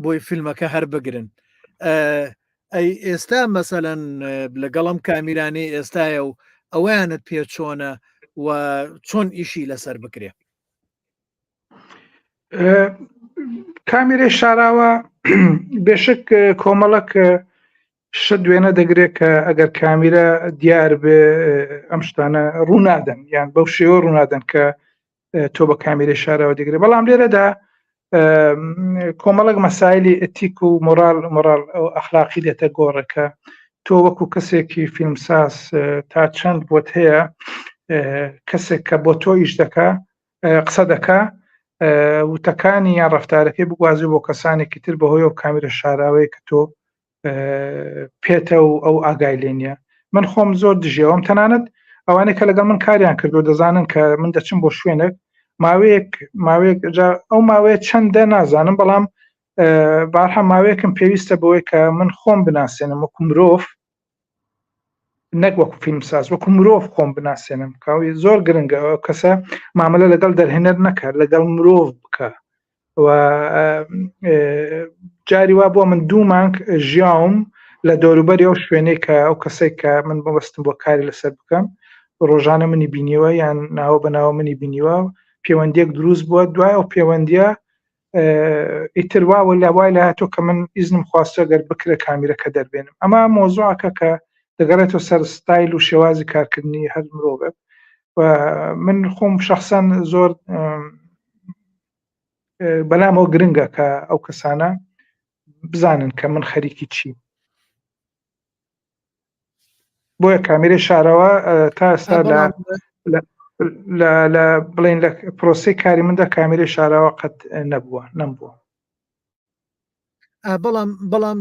بۆی فیلمەکە هەر بگرن ئەی ئێستا مەسەەن لەگەڵم کامیرانەی ئێستاە و ئەوەیانت پێ چۆنە و چۆن ئیشی لەسەر بکرێ کامیرەی شاراوە بێشک کۆمەڵک شت وێنە دەگرێت کە ئەگەر کامیرە دیار بێ ئەم شتانە ڕوونادەن یان بەو شێوە ڕوونادەن کە تۆ بە کامیرەی شارەوە دەگرێت بەڵام لێرەدا کۆمەڵک مەسایلی ئەتیک و مۆرال مۆرال ئەو ئەخلاقی دێتە گۆڕەکە تۆ وەکو کەسێکی فیلمساز تا چەند بۆت هەیە کەسێک کە بۆ تۆ ئیش دەکا قسە دەکا وتەکانی یان ڕفتارەکەی بگوازی بۆ کەسانێکی تر بەهۆی ئەو کامیرە شاراوەیە کە تۆ پێتە و ئەو ئاگای لێ نییە من خۆم زۆر دژیەوەم تەنانەت ئەوانەی کە لەگەڵ من کاریان کردو دەزانن کە من دەچم بۆ شوێنێک ماوەیەک ماوەیەک ئەو ماوەیە چەندە نازانم بەڵام بارها ماوەیەکم پێویستە بەوەی کە من خۆم بناسێنم وەکو مرۆڤ نەک وەکو فیلمساز وەکو مرۆڤ خۆم بناسێنم کاوی زۆر گرنگە ئەو کەسە مامەلە لەگەڵ دەرهێنەر نەکە لەگەڵ مرۆڤ بکە و جاری وا بۆ من دوو مانگ ژیاوم لە دەوروبەری ئەو شوێنەی کە ئەو کەسێک کە من بەبستم بۆ کاری لەسەر بکەم ڕۆژانە منی بینیوە یان ناوە بە ناوە منی بینیوە پەیوەندیەک دروست بووە دوای ئەو پەیوەندیە ئیتر وا لە وای لە هاتۆ کە من ئیزنم خواستە گەر بکرێ کامیرەکە دەربێنم ئەمە مۆزوعەکە کە دەگەڕێتەوە سەر ستایل و شێوازی کارکردنی هەر مرۆڤێک و من خۆم شخصەن زۆر بەلامەوە گرنگە کە ئەو کەسانە بزانن کە من خەریکی چیم بۆیە کامیرەی شارەوە تا ئێستا لە لە بڵین لە پرۆسی کاری مندا کامیرەی شاراوە قەت نەبووە نەمبووە بەڵام بەڵام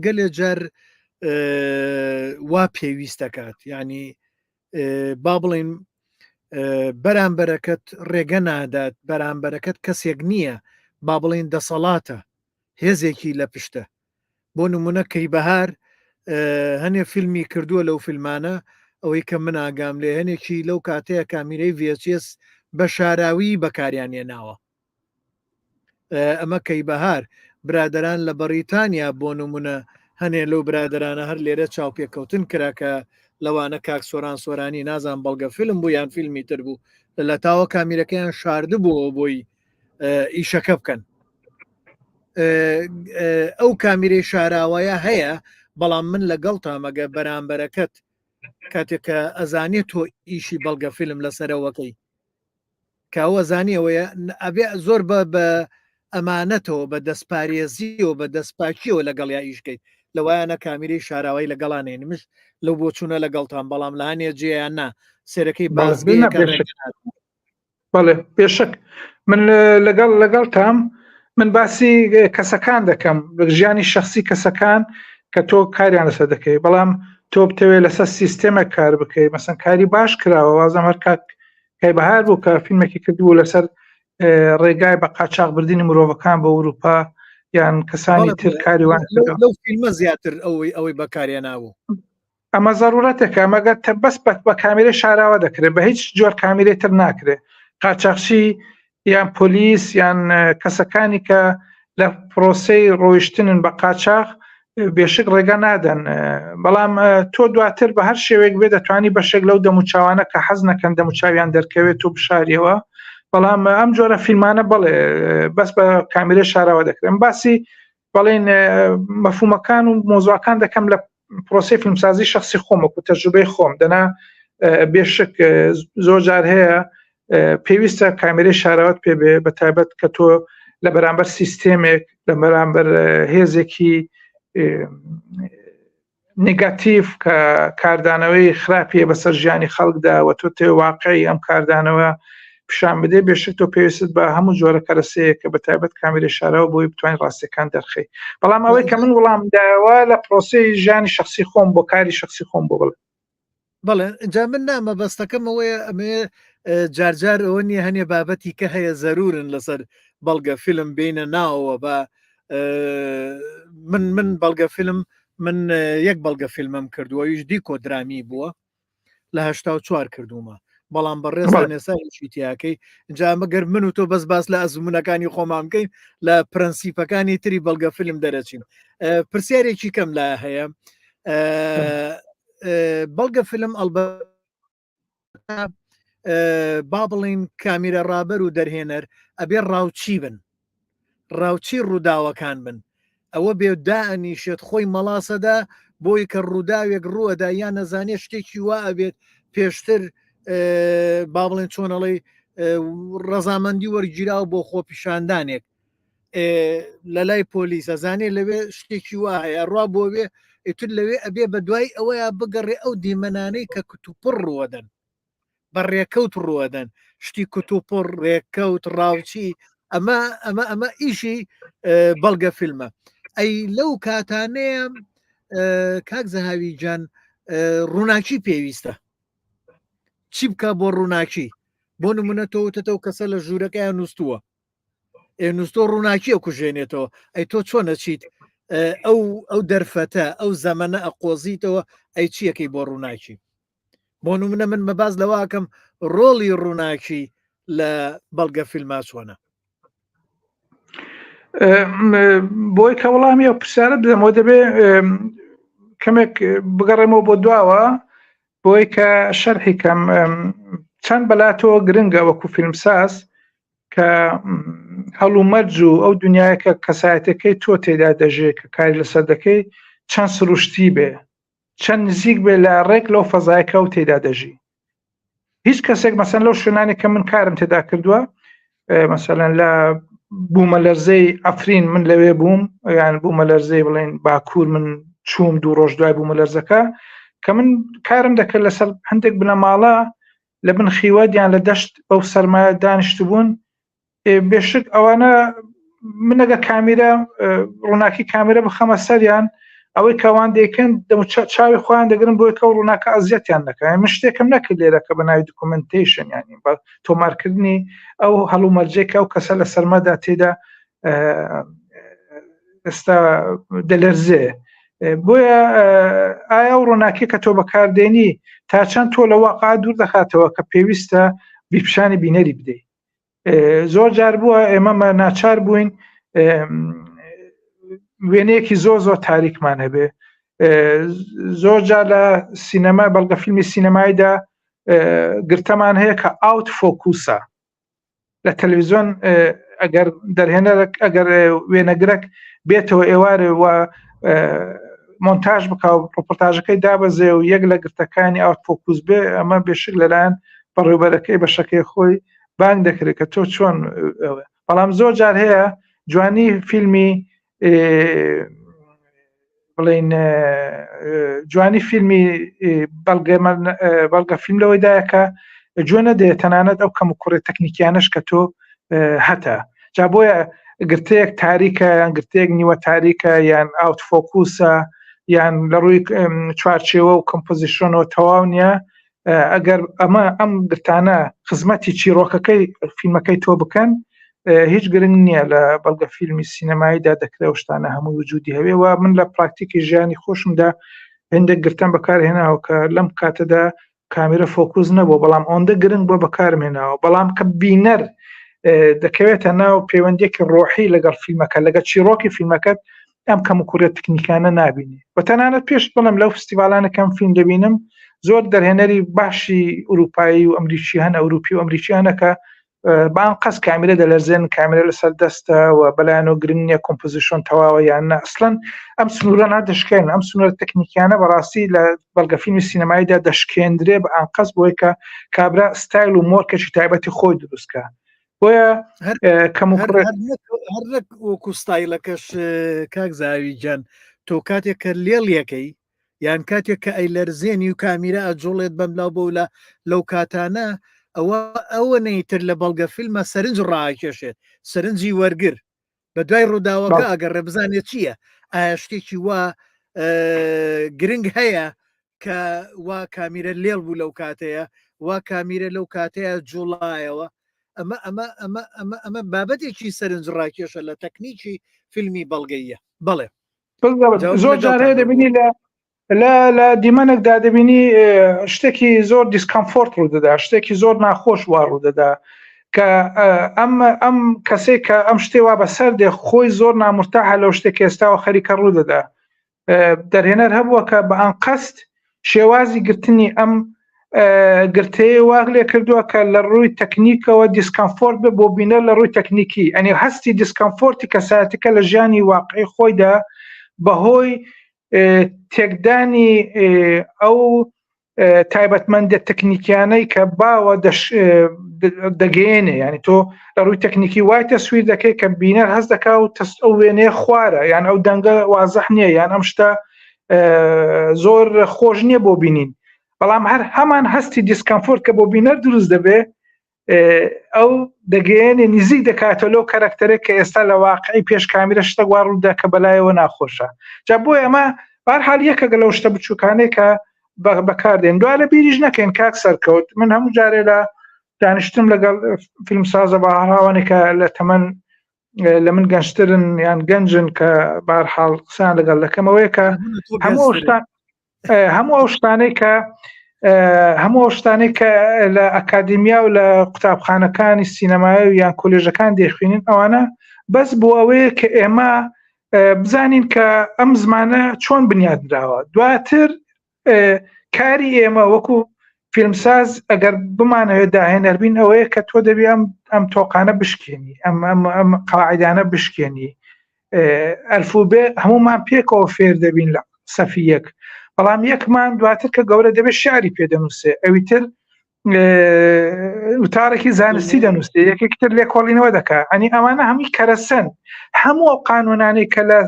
گەلێ جار وا پێویست دەکات ینی با بڵین بەرامبەرەکەت ڕێگە نادات بەرامبەرەکەت کەسێک نییە با بڵین دەسەڵاتە هێزێکی لە پشتە بۆ نمونە کەی بەهار هەنێ فیلمی کردووە لەو فیلمانە ئەوەی کە من ئاگام لێ هەنێکی لەو کاتەیە کامیرەی VHS بە شاراوی بەکاریان هێناوە ئەمە کەی بەهار برادران لە بەڕیتانیا بۆ نمونە هەنێ لەو برادرانە هەر لێرە چاوپێکەوتن کرا کە لەوانە کاک سۆران سۆرانی نازان بەڵگە فیلم بوو یان فیلمی تر بوو لە تاوە کامیرەکەیان شاردبووەوە بۆی ئیشەکە بکەن ئەو کامیرەی شاراوەیە هەیە بەڵام من لەگەڵ تامەگە بەرامبەرەکەت کاتێک کە ئەزانێت تۆ ئیشی بەڵگە فیلم لەسەرەوەکەی کاوە زانی ئەوەیە ئەبێ زۆر بە بە ئەمانەتەوە بە دەستپارێزیەوە بە دەستپاکیەوە لەگەڵ یا ئیشکەیت لەوایانە کامیرەی شاراوای لەگەڵانێن مش لەو بۆچوونە لەگەڵتان بەڵام لە هەنێ جێیان نا سێرەکەی بازگەیەکە بەڵێ بێشک من لەگەڵ لەگەڵ تام من باسی کەسەکان دەکەم ژیانی شخصی کەسەکان کە تۆ کاریان لەسەر دەکەی بەڵام تۆ بتەوێت لەسەر سیستێمە کار بکەی مەسەن کاری باش کراوە وازم هەر کاک کای بەهار بوو کە فیلمێکی کردبوو لەسەر ڕێگای بە قاچاق بردننی مرۆڤەکان بۆ ئەوروپا یان کەسانی تر کاریوان لەو فیلمە زیاتر ئەوەی ئەوەی بەکارێنابوو. ئەمە زەرورەتێکە مەگەر بەس بە کامیرەی شاراوە دەکرێت بە هیچ جۆر کامیرەی تر ناکرێت قاچاخچی یان پۆلیس یان کەسەکانی کە لە پرۆسەی ڕۆیشتنن بە قاچاخ بێشک ڕێگا نادەن بەڵام تۆ دواتر بە هەر شێوەیەک بێ دەتوانی بەشێک لەو دەموچاوانە کە حەز نەکەن دەموچاویان دەرکەوێت و بشاریەوە بەڵام ئەم جۆرە فیلمانە بەڵێ بەس بە کامیرە شاراوە دەکرێن باسی بەڵێن مەفهومەکان و مۆزوعەکان دەکەم لە پرۆسی فیلمسازی شخصی خۆم وەکو تەجروبەی خۆم دەنا بێشک زۆر جار هەیە پێویستە کامێرەی شاراوت پێ بێ بە تایبەت کە تۆ لە بەرامبەر سیستێمێک لە بەرامبەر هێزێکی نگاتیف کە کاردانەوەی خراپیە بەسەر ژیانی خەڵکدا و تۆ تێ واقعی ئەم کاردانەوە پیشان بدەی بێشک تۆ پێویستت بە هەموو جۆرە کەرەسەیە کە بە تایبەت کامیرە شارەوە بۆی بتوانین ڕاستیەکان دەرخەی بەڵام ئەوەی کە من وڵام داوە لە پرۆسەی ژیانی شخصی خۆم بۆ کاری شخصی خۆم بۆ بڵێ بەڵێ جا من نامە بەستەکەم ئەوەیە ئەمێ جارجار ئەوە نییە هەنێ بابەتی کە هەیە زەرورن لەسەر بەڵگە فیلم بینە ناوەوە بە من من بەڵگە فیلم من یەک بەڵگە فیلمم کردووە یش دیکۆ درامی بووە لە 84 کردومە بەڵام بەڕێزان ئێستا هیچی تیاکەی جا مەگەر من و تۆ بەس باس لە ئەزمونونەکانی خۆمان بکەین لە پرەنسیپەکانی تری بەڵگە فیلم دەرەچین پرسیارێکی کەم لا هەیە بەڵگە فیلم ئەلبە با بڵین کامیرە ڕابەر و دەرهێنەر ئەبێ ڕاوچی بن ڕاوچی ڕووداوەکان بن ئەوە بێ دائەنیشێت خۆی مەڵاسەدا بۆی کە ڕووداوێک ڕووەدا یان نەزانێت شتێکی وا ئەبێت پێشتر با بڵێن چۆنەڵی ڕەزامەندی وەرگیراو بۆ خۆپیشاندانێک لە لای پۆلیس ئەزانێ لەوێ شتێکی وا هەیە ڕوا بۆ وێ ئیتر لەوێ ئەبێ بە دوای ئەوەیە بگەڕێ ئەو دیمەنانەی کە کتوپڕ ڕووەدەن بە ڕێکەوت ڕووەدەن شتی کتوپڕ ڕێکەوت ڕاوچی ئەمە ئەمە ئەمە ئیشی بەڵگە فیلمە ئەی لەو کاتانەیە کاک زەهاوی گیان ڕووناکی پێویستە چی بکە بۆ ڕووناکی بۆ نمونە تۆ وتەتەوە کەسە لە ژوورەکەیان نووسووە ئێ نووسۆ ڕووناکی ئەکوژێنێتەوە ئەی تۆ چۆن ئەچیت ئەو ئەو دەرفەتە ئەو زەمەنە ئەقۆزیتەوە ئەی چیەکەی بۆ ڕووناکی بۆ نمونە من مەباز لەوەکەم ڕۆڵی ڕووناکی لە بەڵگە فیلما چۆنە بۆی کە وەڵامی ئەو پرسیارە بدەمەوە دەبێ کەمێک بگەڕێمەوە بۆ دواوە بۆی کە شەرحی کەم چەند بەلاتەوە گرنگە وەکو فیلمساز کە هەڵومەرج و ئەو دنیاە کە کەسایەتەکەی تۆ تێدا دەژێ کە کاری لەسەر دەکەی چەند سروشتی بێ چەند نزیک بێ لە ڕێک لەو فەزایەکە و تێدا دەژی هیچ کەسێک مەسەن لەو شوێنانی کە من کارم تێدا کردووە مەسەلەن لە بوومەلەرزەی ئەفرین من لەوێ بووم یان بوومەلەرزەی بڵێن باکوور من چوم دوو ڕۆژ دوای بوومەلەرزەکە کە من کارم دەکرد لەسەر هەندێک بنەماڵە لە بن خیوەت یان لە دەشت بەو سەرمایە دانیشتبوون بێشک ئەوانە منەگە کامیرە ڕووناکی کامیرە بخەمە سەریان ئەوەی کەوان دەیکەن چاوی خۆیان دەگرن بۆی کە ڕووناکە ئەزیەتیان نەکەن من شتێکم نەکرد لێرە کە بە ناوی documentation ینی بە تۆمارکردنی ئەو هەڵومەرجێک ئەو کەسە لە سەرمەدا تێدا ئێستا دەلەرزێ بۆیە ئایا ئەو ڕووناکی کە تۆ بەکاردێنی تا چەند تۆ لە واقع دوور دەخاتەوە کە پێویستە بیپشانی بینەری بدەیت زۆر جار بووە ئێمە ناچار بووین وێنەیەکی زۆر زۆر تاریکمان هەبێ زۆر جار لە سینەما بەڵگە فیلمی سینەماییدا گرتەمان هەیە کە out focus ە لە تەلەڤزیۆن ئەگەر دەرهێنەرێک ئەگەر وێنەگرەک بێتەوە ئێوارێ و مۆنتاژ بکە و ڕۆپۆرتاژەکەی دابەزێ و یەک لە گرتەکانی out focus بێ ئەمە بێشک لەلایەن بەڕێوبەرەکەی بەشەکەی خۆی بانگ دەکرێت کە تۆ چۆن بەڵام زۆر جار هەیە جوانی فیلمی بڵین جوانی فیلمی بەڵگە فیلم لەوەیدایە کە جوێ نەدێ تەنانەت ئەو کەم و کوڕی تەکنیکیانش کە تۆ هەتە جا بۆیە گرتەیەک تاریکە یان گرتەیەک نیوە تاریکە یان out focus ە یان لە ڕووی چوارچێوە و composition ەوە تەواو نییە ئەگەر ئەمە ئەم گرتانە خزمەتی چیرۆکەکەی فیلمەکەی تۆ بکەن هیچ گرنگ نییە لە بەڵگە فیلمی سینەماییدا دەکرێت شتانە هەموو وجودی هەوێ و من لە پراکتیکی ژیانی خۆشمدا هێندێک گرتەم بەکارهێناوە کە لەم کاتەدا کامیرە فۆکوس نەبوو بەڵام ئەوەندە گرنگ بۆ بەکارم هێناوە بەڵام کە بینەر دەکەوێتە ناو پەیوەندێکی ڕۆحی لەگەڵ فیلمەکە لەگە چیرۆکی فیلمەکەت ئەم کەم و کوڕە تکنیکانە نابینی و تەنانەت پێش بڵم لەو فستیڤالانە کەم فیلم دەبینم زۆر دەرهێنەری باشی ئوروپایی و ئەمریکی هەن ئەوروپی و ئەمریکی هەنەکە بان قەس کامیرە دەلەرزێن کامیرە لەسەر دەستە و بەلایەنەوە گرنگ نییە composition تەواوە یان نە ئەسڵەن ئەم سنوورە نادەشکێن ئەم سنوورە تەکنیکیانە بەڕاستی لە بەڵگە فیلمی سینەماییدا دەشکێندرێ بە ئانقەس بۆی کە کابرا ستایل و مۆرکێکی تایبەتی خۆی دروستکە بۆیە کەم و هەر وەکو ستایلەکەش کاک زاوی گیان تۆ کاتێک کە لێڵیەکەی یان کاتێک کە ئەیلەرزێنی و کامیرا ئەجوڵێت بەم لاو بەولا لەو کاتانە ئەوە ئەوە نەیتر لە بەڵگە فیلمە سەرنج ڕاکێشێت سەرنجی وەرگر بە دوای ڕووداوەکە ئەگەڕێ بزانێت چییە ئایا شتێکی وا گرنگ هەیە کە وا کامیرە لێڵ بوو لەو کاتەیە وا کامیرە لەو کاتەیە جوڵایەوە ئەمە ئەمە ئەمە ئەمە ئەمە بابەتێکی سەرنج ڕاکێشە لە تەکنیکی فیلمی بەڵگەیە بەڵێ زۆر جار هەیە دەبینی لە لە لە دیمەنێکدا دەبینی شتێکی زۆر discomfort ڕوو دەدا شتێکی زۆر ناخۆش وا ڕوو دەدا کە ئەم ئەم کەسێک کە ئەم شتێ وا بەسەر دێ خۆی زۆر نامرتاحە لەو شتێک ئێستاوە خەریکە ڕوو دەدا دەرهێنەر هەبووە کە بە ئەنقەست شێوازی گرتنی ئەم گرتەیە واق لێ کردووە کە لە ڕووی تەکنیکەوە discomfort بێ بۆ بینەر لە ڕووی تەکنیکی ئەنی هەستی discomfort ی کەسایەتەکە لە ژیانی واقعی خۆیدا بەهۆی تێکدانی ئەو تایبەتمەندە تەکنیکیانەی کە باوە دەگەیەنێ ینی تۆ لە ڕووی تەکنیکی وای تەسویر دەکەی کە بینەر هەست دەکا و تەست ئەو وێنەیە خوارە یان ئەو دەنگە وازح نییە یان ئەم شتە زۆر خۆش نییە بۆ بینین بەڵام هەر هەمان هەستی discomfort کە بۆ بینەر دروست دەبێ ئەو دەگەیەنێ نزیک دەکاتەوە لەو کەرەکتەرێک کە ئێستا لە واقعی پێش کامیرە شتە وا ڕوودا کە بەلایەوە ناخۆشە جا بۆ ئەمە بارحال یەکێکە لەو شتە بچووکانەی کە بەکاردێن دوا لە بیریش نەکەین کاک سەرکەوت من هەموو جارێ لە دانیشتم لەگەڵ فیلمسازە باهڕاوانێک کە لە تەمەن لە من گەنجترن یان گەنجن کە بارحاڵ قسان لەگەڵ دەکەمەوەی کە هەموو شتان هەموو ئەو شتانەی کە هەموو ئەو شتانەی کە لە ئەکادیمیا و لە قوتابخانەکانی سینەمایی و یان کۆلێژەکان دەخوێنین ئەوانە بەس بۆ ئەوەیە کە ئێمە بزانین کە ئەم زمانە چۆن بنیادراوە دواتر کاری ئێمە وەکو فیلمساز ئەگەر بمانەوێت داهێنەر بین ئەوەیە کە تۆ دەبی ئەم ئەم تۆقانە بشکێنی ئەم ئەم ئەم قاعدانە بشکێنی ئەلفوبێ هەمومان پێکەوە فێر دەبین لە سەفی یەک بەڵام یەکمان دواتر کە گەورە دەبێت شعری پێ دەنووسێ ئەوی تر وتارێکی زانستی دەنووسێ یەکێک تر لێکۆڵینەوە دەکا ئەنی ئەوانە هەمووی کەرەسەن هەموو ئەو قانونانەی کە لە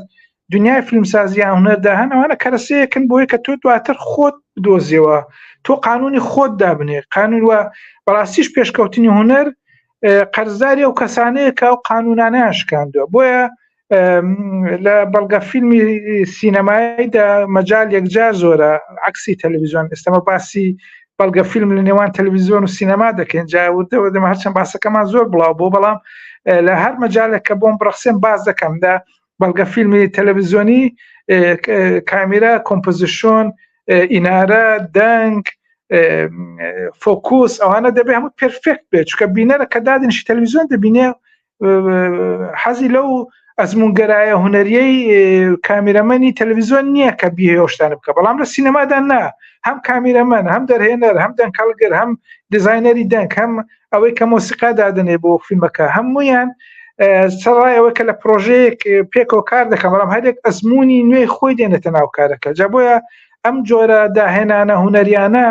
دنیای فیلمسازی یان هونەردا هەن ئەوانە کەرەسەیەکن بۆیە کە تۆ دواتر خۆت بدۆزیەوە تۆ قانونی خۆت دابنێ قانون وە بەڕاستیش پێشکەوتنی هونەر قەرزداری ئەو کەسانەیە کە ئەو قانونانیان شکاندووە بۆیە لە بەڵگە فیلمی سینەماییدا مەجال یەکجار زۆرە عکسی تەلەڤیزیۆن ئێستەمە باسی بەڵگە فیلم لە نێوان تەلەڤیزیۆن و سینەما دەکەین جا وردە وردەمە هەرچەند باسەکەمان زۆر بڵاو بۆ بەڵام لە هەر مەجالێک کە بۆم بڕەخسێن باس دەکەمدا بەڵگە فیلمی تەلەڤیزیۆنی کامیرا composition ئینارە دەنگ فۆکوس ئەوانە دەبێ هەموو perfect بێت چکە بینەرە کە دادنیشی تەلەڤیزیۆن دەبینێ حەزی لەو ئەزمونگەرایە هونەریەی کامیرەمەنی تەلەڤیزیۆن نییە کە بیهێشتان بکە بەڵام لە سینەمادا نا هەم کامیرەمەن هەم دەرهێنەر هەم دەنکەڵگر هەم دیزاینەری دەنگ هەم ئەوەی کە مۆسیقا دادەنێ بۆ فیلمەکە هەمویان سەرڕای ئەوەی کە لە پرۆژەیەک پێکەوە کار دەکەم بەڵام هەرێک ئەزمموی نوێی خۆی دێنێتە ناو کارەکە جا بۆیە ئەم جۆرە داهێنانە هونەریانە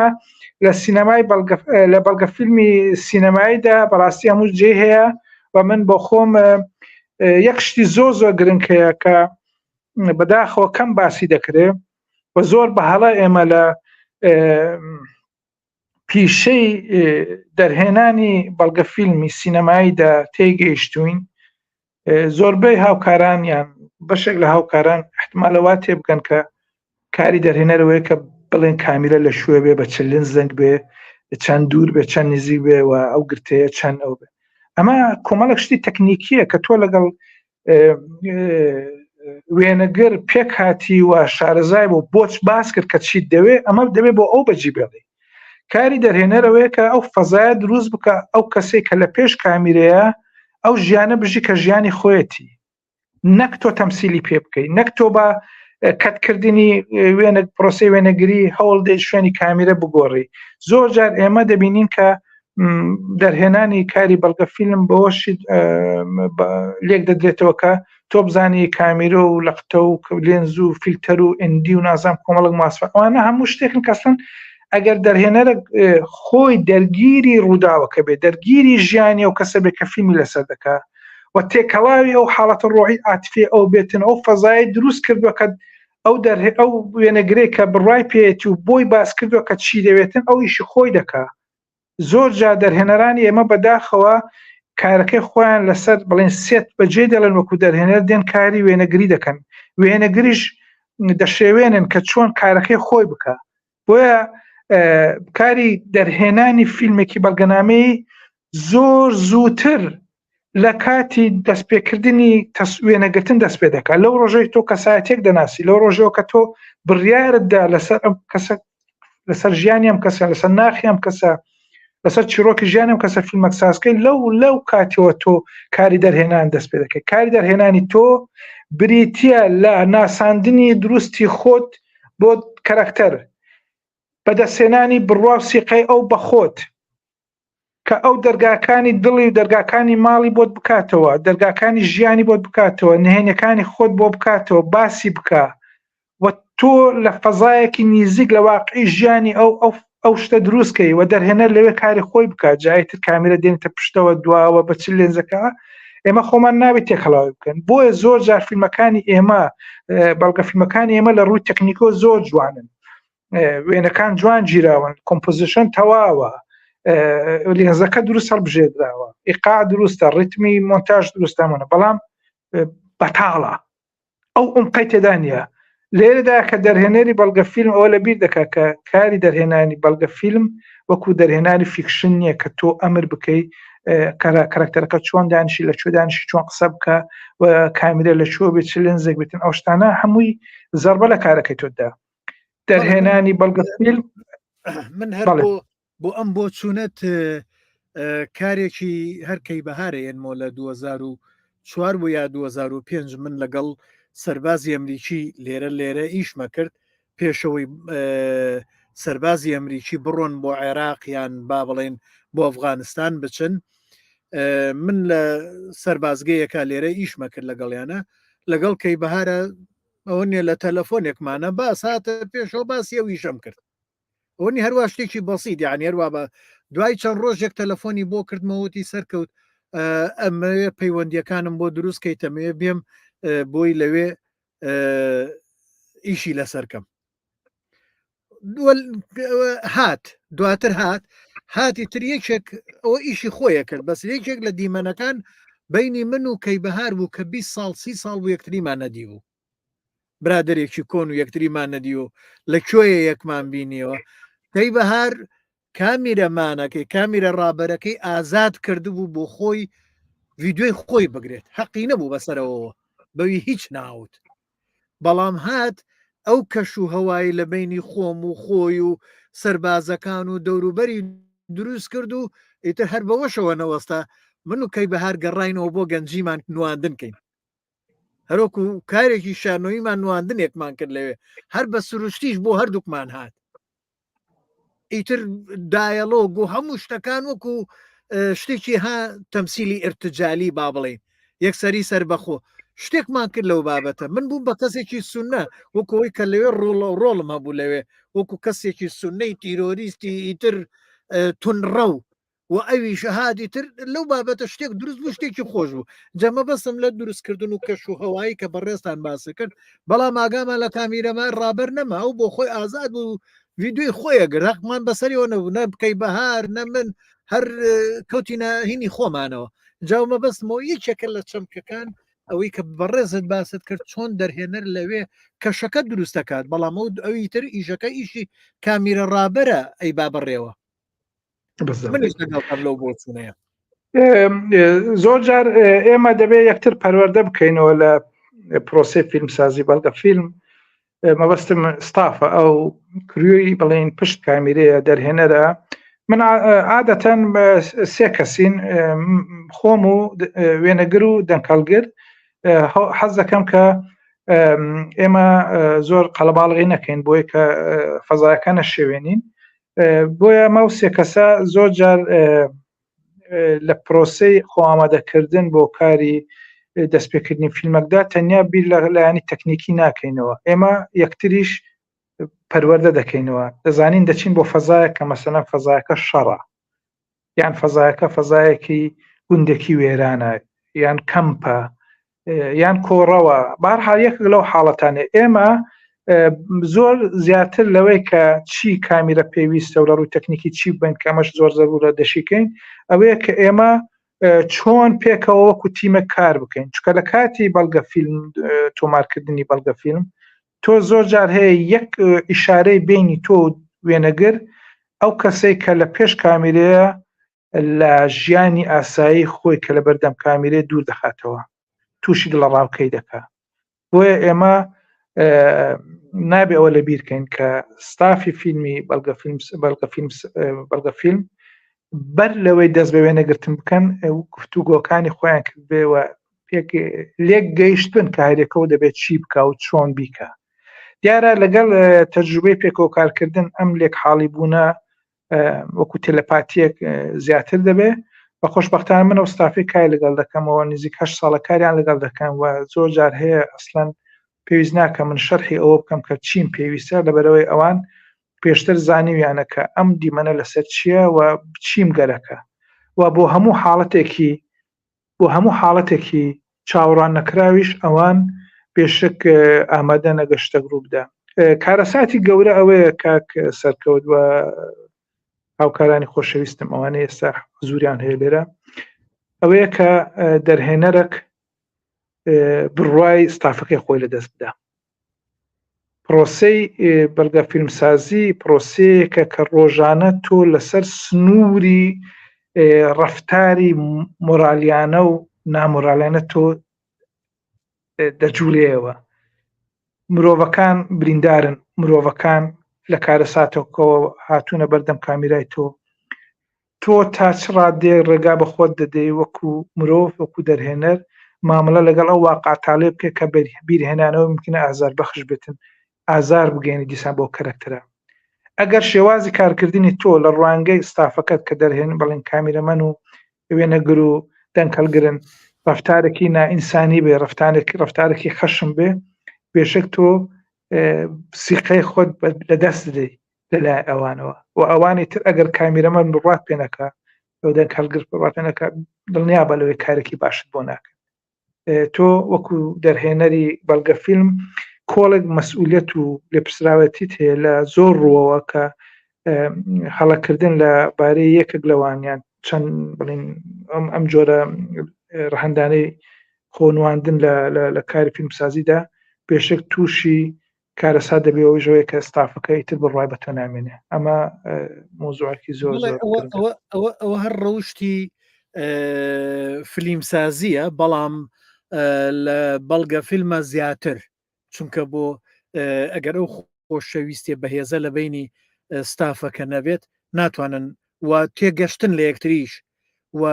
لە سینەمای لە بەڵگە فیلمی سینەماییدا بەڕاستی هەموو جێ هەیە و من بۆ خۆم یەک شتی زۆر زۆر گرنگ هەیە کە بەداخەوە کەم باسی دەکرێ و زۆر بە هەڵە ئێمە لە پیشەی دەرهێنانی بەڵگە فیلمی سینەماییدا تێگەیشتوین زۆربەی هاوکاران یان بەشێک لە هاوکاران احتمالە وا تێبگەن کە کاری دەرهێنەرەوەی کە بڵێن کامیرە لە شوێ بێ بە چلن زەنگ بێ چەند دوور بێ چەند نزیک بێ و ئەو گرتەیە چەند ئەو بێ ئەمە کۆمەڵک شتی تەکنیکیە کە تۆ لەگەڵ وێنەگر پێک هاتی و شارەزای بۆ بۆچ باس کرد کە چیت دەوێ ئەمە دەبێ بۆ ئەو بەجی بێڵی کاری دەرهێنەرەوەیە کە ئەو فەزایە دروست بکە ئەو کەسێک کە لە پێش کامیرەیە ئەو ژیانە بژی کە ژیانی خۆیەتی نەک تۆ تەمسیلی پێ بکەی نەک تۆ بە کەتکردنی وێنە پرۆسی وێنەگری هەوڵ دێ شوێنی کامیرە بگۆڕی زۆر جار ئێمە دەبینین کە دەرهێنانی کاری بەڵگە فیلم بەوەشی لێک دەدرێتەوە کە تۆ بزانی کامیرە و لەقتە و لێنز و فیلتەر و ئەندی و نازام کۆمەڵک ماسفە ئەوانە هەموو شتێکن کەسن ئەگەر دەرهێنەرە خۆی دەرگیری ڕووداوەکە بێ دەرگیری ژیانی ئەو کەسە بێ کە فیلمی لەسەر دەکا و تێکەڵاوی ئەو حاڵەتە ڕۆحی عاتفی ئەو بێتن ئەو فەزای دروست کردووە کە ئەو دەر ئەو وێنەگرێک کە بڕای پێیەتی و بۆی باس کردووە کە چی دەوێتن ئەو ئیشی خۆی دەکا زۆر جار دەرهێنەرانی ئێمە بەداخەوە کارەکەی خۆیان لەسەر بڵێن سێت بەجێ دەڵێن وەکو دەرهێنەر دێن کاری وێنەگری دەکەن وێنەگریش دەشێوێنن کە چۆن کارەکەی خۆی بکە بۆیە کاری دەرهێنانی فیلمێکی بەڵگەنامەی زۆر زووتر لە کاتی دەستپێکردنی وێنەگرتن دەست پێ دەکات لەو ڕۆژەی تۆ کەسایەتێک دەناسی لەو ڕۆژەوە کە تۆ بڕیارتدا لەسەر ئەم کەسە لەسەر ژیانی ئەم کەسە لەسەر ناخی ئەم کەسە لەسەر چیرۆکی ژیانی ئەم کەسە فیلمەک سازکەی لەو لەو کاتەوە تۆ کاری دەرهێنان دەست پێ دەکەی کاری دەرهێنانی تۆ بریتە لە ناساندنی دروستی خۆت بۆ کەرەکتەر بەدەستهێنانی بڕوا و سیقەی ئەو بە خۆت کە ئەو دەرگاکانی دڵی و دەرگاکانی ماڵی بۆت بکاتەوە دەرگاکانی ژیانی بۆت بکاتەوە نهێنەکانی خۆت بۆ بکاتەوە باسی بکە و تۆ لە فەزایەکی نیزیک لە واقعی ژیانی ئەو ئەو ئەو شتە دروستکەی و دەرهێنەر لەوێ کاری خۆی بکات جایتر کامیرە دێنێتە پشتەوە دواوە بە چ لێنزەکە ئێمە خۆمان نابێت تێکەڵاوی بکەن بۆیە زۆر جار فیلمەکانی ئێمە بەڵگە فیلمەکانی ئێمە لە ڕووی تەکنیکۆ زۆر جوانن وێنەکان جوان گیراون composition تەواوە لێنزەکە دروست هەڵبژێردراوە ئیقاع دروستە ڕیتمی مۆنتاژ دروستامانە بەڵام بەتاڵە ئەو عومقەی تێدا نییە لێرەدا کە دەرهێنەری بەڵگە فیلم ئەوە لەبیر دەکات کە کاری دەرهێنانی بەڵگە فیلم وەکو دەرهێنانی fiction نییە کە تۆ ئەمر بکەی کەرەکتەرەکە چۆن دانیشی لە کوێ دانیشی چۆن قسە بکە و کامیرە لە کوێ بێت چ لێنزێک بێتن ئەو شتانە هەمووی زەربە لە کارەکەی تۆدا دەرهێنانی بەڵگە فیلم من هەر بۆ بۆ ئەم بۆچوونەت کارێکی هەر کەی بەهارە ئێنمۆ لە 2004 بوو یا 2005 من لەگەڵ سەربازی ئەمریکی لێرە لێرە ئیشمە کرد پێشەوەی سەربازی ئەمریکی بڕۆن بۆ عێراق یان با بڵێن بۆ ئەفغانستان بچن من لە سەربازگەیەکە لێرە ئیشمە کرد لەگەڵیانە لەگەڵ کەی بەهارە ئەوە نیە لە تەلەفۆنێکمانە باس هاتە پێشەوە باسی ئەو ئیشەم کرد ئەوەنی هەروە شتێکی بەسییت یعنی هەروە بە دوای چەند ڕۆژێک تەلەفۆنی بۆ کردمەوەتی سەرکەوت ئەمەوێ پەیوەندیەکانم بۆ دروست کەیتەمەوێ بێم بۆی لەوێ ئیشی لەسەرکەم هات دواتر هات هاتی تر یەکێک ئەوە ئیشی خۆیە کرد بەس یەکێک لە دیمەنەکان بینی من و کەی بەهار بوو کە 20 ساڵ سی ساڵ بوو یەکتریمان نەدی بوو برادێکی کۆن و یەکتریمان نەدیوە لە کوێیە یەکمان بینیەوە کەی بەهار کامیرەمانەکەی کامیرە ڕابەرەکەی ئازاد کردبوو بۆ خۆی ڤیددیوی خۆی بگرێت حەقی نەبوو بەسەرەوە بەوی هیچ ناوت بەڵام هات ئەو کەش و هەوای لە بینی خۆم و خۆی و سربازەکان و دەوروبەری دروست کرد و ئیتر هەر بەوەشەوە نەوەستا من و کەی بەهار گەڕاینەوە بۆ گەنجیمان نواندن کەین هەرۆکو کارێکی شانۆییمان نواندنێکمان کرد لەوێ هەر بە سروشتیش بۆ هەردووکمان هات ئیتر دایەلۆگ و هەموو شتەکان وەکو شتێکی ها تەمسیلی ئرتجالی با بڵین یەکسەری سەربەخۆ شتێکمان کرد لەو بابەتە من بووم بە کەسێکی سونە وەکەوەی کە لەوێ ڕۆڵ ڕۆڵم هەبوو لەوێ وەکو کەسێکی سونەی تیرۆریستی ئیتر تونڕەو و ئەویش هات ئیتر لەو بابەتە شتێک دروست بوو شتێکی خۆش بوو جا مەبەستم لە دروستکردن و کەش و هەوایی کە بەڕێزتان باس کرد بەڵام ئاگامان لە کامیرەمان ڕابەر نەما ئەو بۆ خۆی ئازاد بوو ڤیدیۆی خۆی ئەگرت هەقمان بەسەریەوە نەبوو نە بکەی بەهار نە من هەر کەوتینە هینی خۆمانەوە جا مەبەستمەوە یەکێکە لە چەمکەکان ئەوەی کە بەڕێزت باست کرد چۆن دەرهێنەر لەوێ کەشەکە دروست دەکات بەڵام ئەو ئەوی تر ئیشەکە ئیشی کامیرە ڕابەرە ئەی با بەڕێوە لەو بۆچوونەیە زۆر جار ئێمە دەبێت یەکتر پەروەردە بکەینەوە لە پرۆسی فیلمسازی بەڵگە فیلم مەبەستم ستافە ئەو crew ی بڵێن پشت کامیرەیە دەرهێنەرە من عادەتەن سێ کەسین خۆم و وێنەگر و دەنکەڵگر حەز دەکەم کە ئێمە زۆر قەڵەباڵغی نەکەین بۆیە کە فەزایەکە نەشێوێنین بۆیە مەو سێ کەسە زۆر جار لە پرۆسەی خۆئامادەکردن بۆ کاری دەستپێکردنی فیلمەکدا تەنیا بیر لە لایەنی تەکنیکی ناکەینەوە ئێمە یەکتریش پەروەردە دەکەینەوە دەزانین دەچین بۆ فەزایە کە مەسەلەن فەزایەکە شەڕە یان فەزایەکە فەزایەکی گوندێکی وێرانە یان کەمپە یان کۆڕەوە بارحاڵ یەکێک لەو حاڵەتانێ ئێمە زۆر زیاتر لەوەی کە چی کامیرە پێویستە و لە ڕووی تەکنیکی چی بن کە ئەمەش زۆر زەرورە دەشیکەین ئەوەیە کە ئێمە چۆن پێکەوە وەکو تیمە کار بکەین چکە لە کاتی بەڵگە فیلم تۆمارکردنی بەڵگە فیلم تۆ زۆر جار هەیە یەک ئیشارەی بینی تۆ وێنەگر ئەو کەسێک کە لە پێش کامیرەیە لە ژیانی ئاسایی خۆی کە لە بەردەم کامیرەی دوور دەخاتەوە تووشی دڵەڕاوکەی دەکا بۆیە ئێمە نابێ ئەوە لە بیرکەین کە ستافی فیلمی بەڵگە فیلم بەڵگە فیلم بەڵگە فیلم بەر لەوەی دەست بە وێنەگرتن بکەن گفتوگۆکانی خۆیان کردبێ و پێک لێک گەیشتن کە هەرێکەوە دەبێت چی بکە و چۆن بیکە دیارە لەگەڵ تەجروبەی پێکەوە کارکردن ئەم لێک حاڵی بوونە وەکو تەلەپاتیەک زیاتر دەبێ بە خۆشببختان من و ستافی کای لەگەڵ دەکەمەوە نزیک هە ساڵە کاریان لەگەڵ دەکەم و زۆر جار هەیە ئەسلەن پێویست ناکە من شەرحی ئەوە بکەم کە چیم پێویستە لەبەرەوەی ئەوان پێشتر زانیویانە کە ئەم دیمەنە لەسەر چییە و چیم گەرەکە و بۆ هەموو حاڵەتێکی بۆ هەموو حاڵەتێکی چاوەڕوان نەکراویش ئەوان بێشک ئامادە نەگە شتێک ڕووبدا کارەساتی گەورە ئەوەیە کاک سەرکەوت و هاوکارانی خۆشەویستم ئەوانە ئێستا زوریان هەیە لێرە ئەوەیە کە دەرهێنەرەک بڕوای ستافەکەی خۆی لەدەست بدا پرۆسەی بەڵگە فیلمسازی پرۆسەیەکە کە ڕۆژانە تۆ لەسەر سنووری ڕەفتاری مۆرالیانە و نامۆرالیانە تۆ دەجوولێەوە مرۆڤەکان بریندارن مرۆڤەکان لە کارەساتەکەەوە هاتوونە بەردەم کامیرای تۆ تۆ تا چ ڕادەیەک ڕێگا بە خۆت دەدەی وەکو مرۆڤ، وەکو دەرهێنەر مامەڵە لەگەڵ ئەو واقعە تاڵێ بکەی کە بیرهێنانەوەی ممکنە ئازاربەخش بێتن، ئازار بگەیەنی دیسان بەو کەرەکتەرە. ئەگەر شێوازی کارکردنی تۆ لە ڕوانگەی ستافەکەت کە دەرهێن بڵێن کامیرەمەن و وێنەگر و دەنگهەڵگرن ڕەفتارێکی نائینسانی بێ، ڕەفتارێکی ڕەفتارێکی خەشم بێ، بێشک تۆ سیقەی خۆت لەدەست دەدەی. لەلای ئەوانەوە و ئەوانی تر ئەگەر کامیرەمەن بڕات پێ نەکا ئەو دەنگ هەڵگر بڕات پێ نەکا دڵنیا بە لەوەی کارێکی باشت بۆ ناکەن تۆ وەکو دەرهێنەری بەڵگە فیلم کۆڵێک مەسئولیت و لێپرسراوەتیت هەیە لە زۆر ڕووەوە کە هەڵەکردن لە بارەی یەکێک لەوانیان چەند بڵین ئەم ئەم جۆرە ڕەهەندانەی خۆنواندن لە کاری فیلمسازیدا بێشک تووشی کارەسات دەبێ ئەوەیش ئەوەیە کە ستافەکە ئیتر بڕوای بە تۆ نامێنێ ئەمە مۆزوعێکی زۆر بەڵێ زۆر ئەوە گرنگە. ئەوە ئەوە ئەوە هەر ڕەوشی فلیمسازیە بەڵام لە بەڵگە فیلمە زیاتر چونکە بۆ ئەگەر ئەو خۆشەویستێ بەهێزە لە بینی ستافەکە نەبێت ناتوانن و تێگەشتن لە یەکتریش و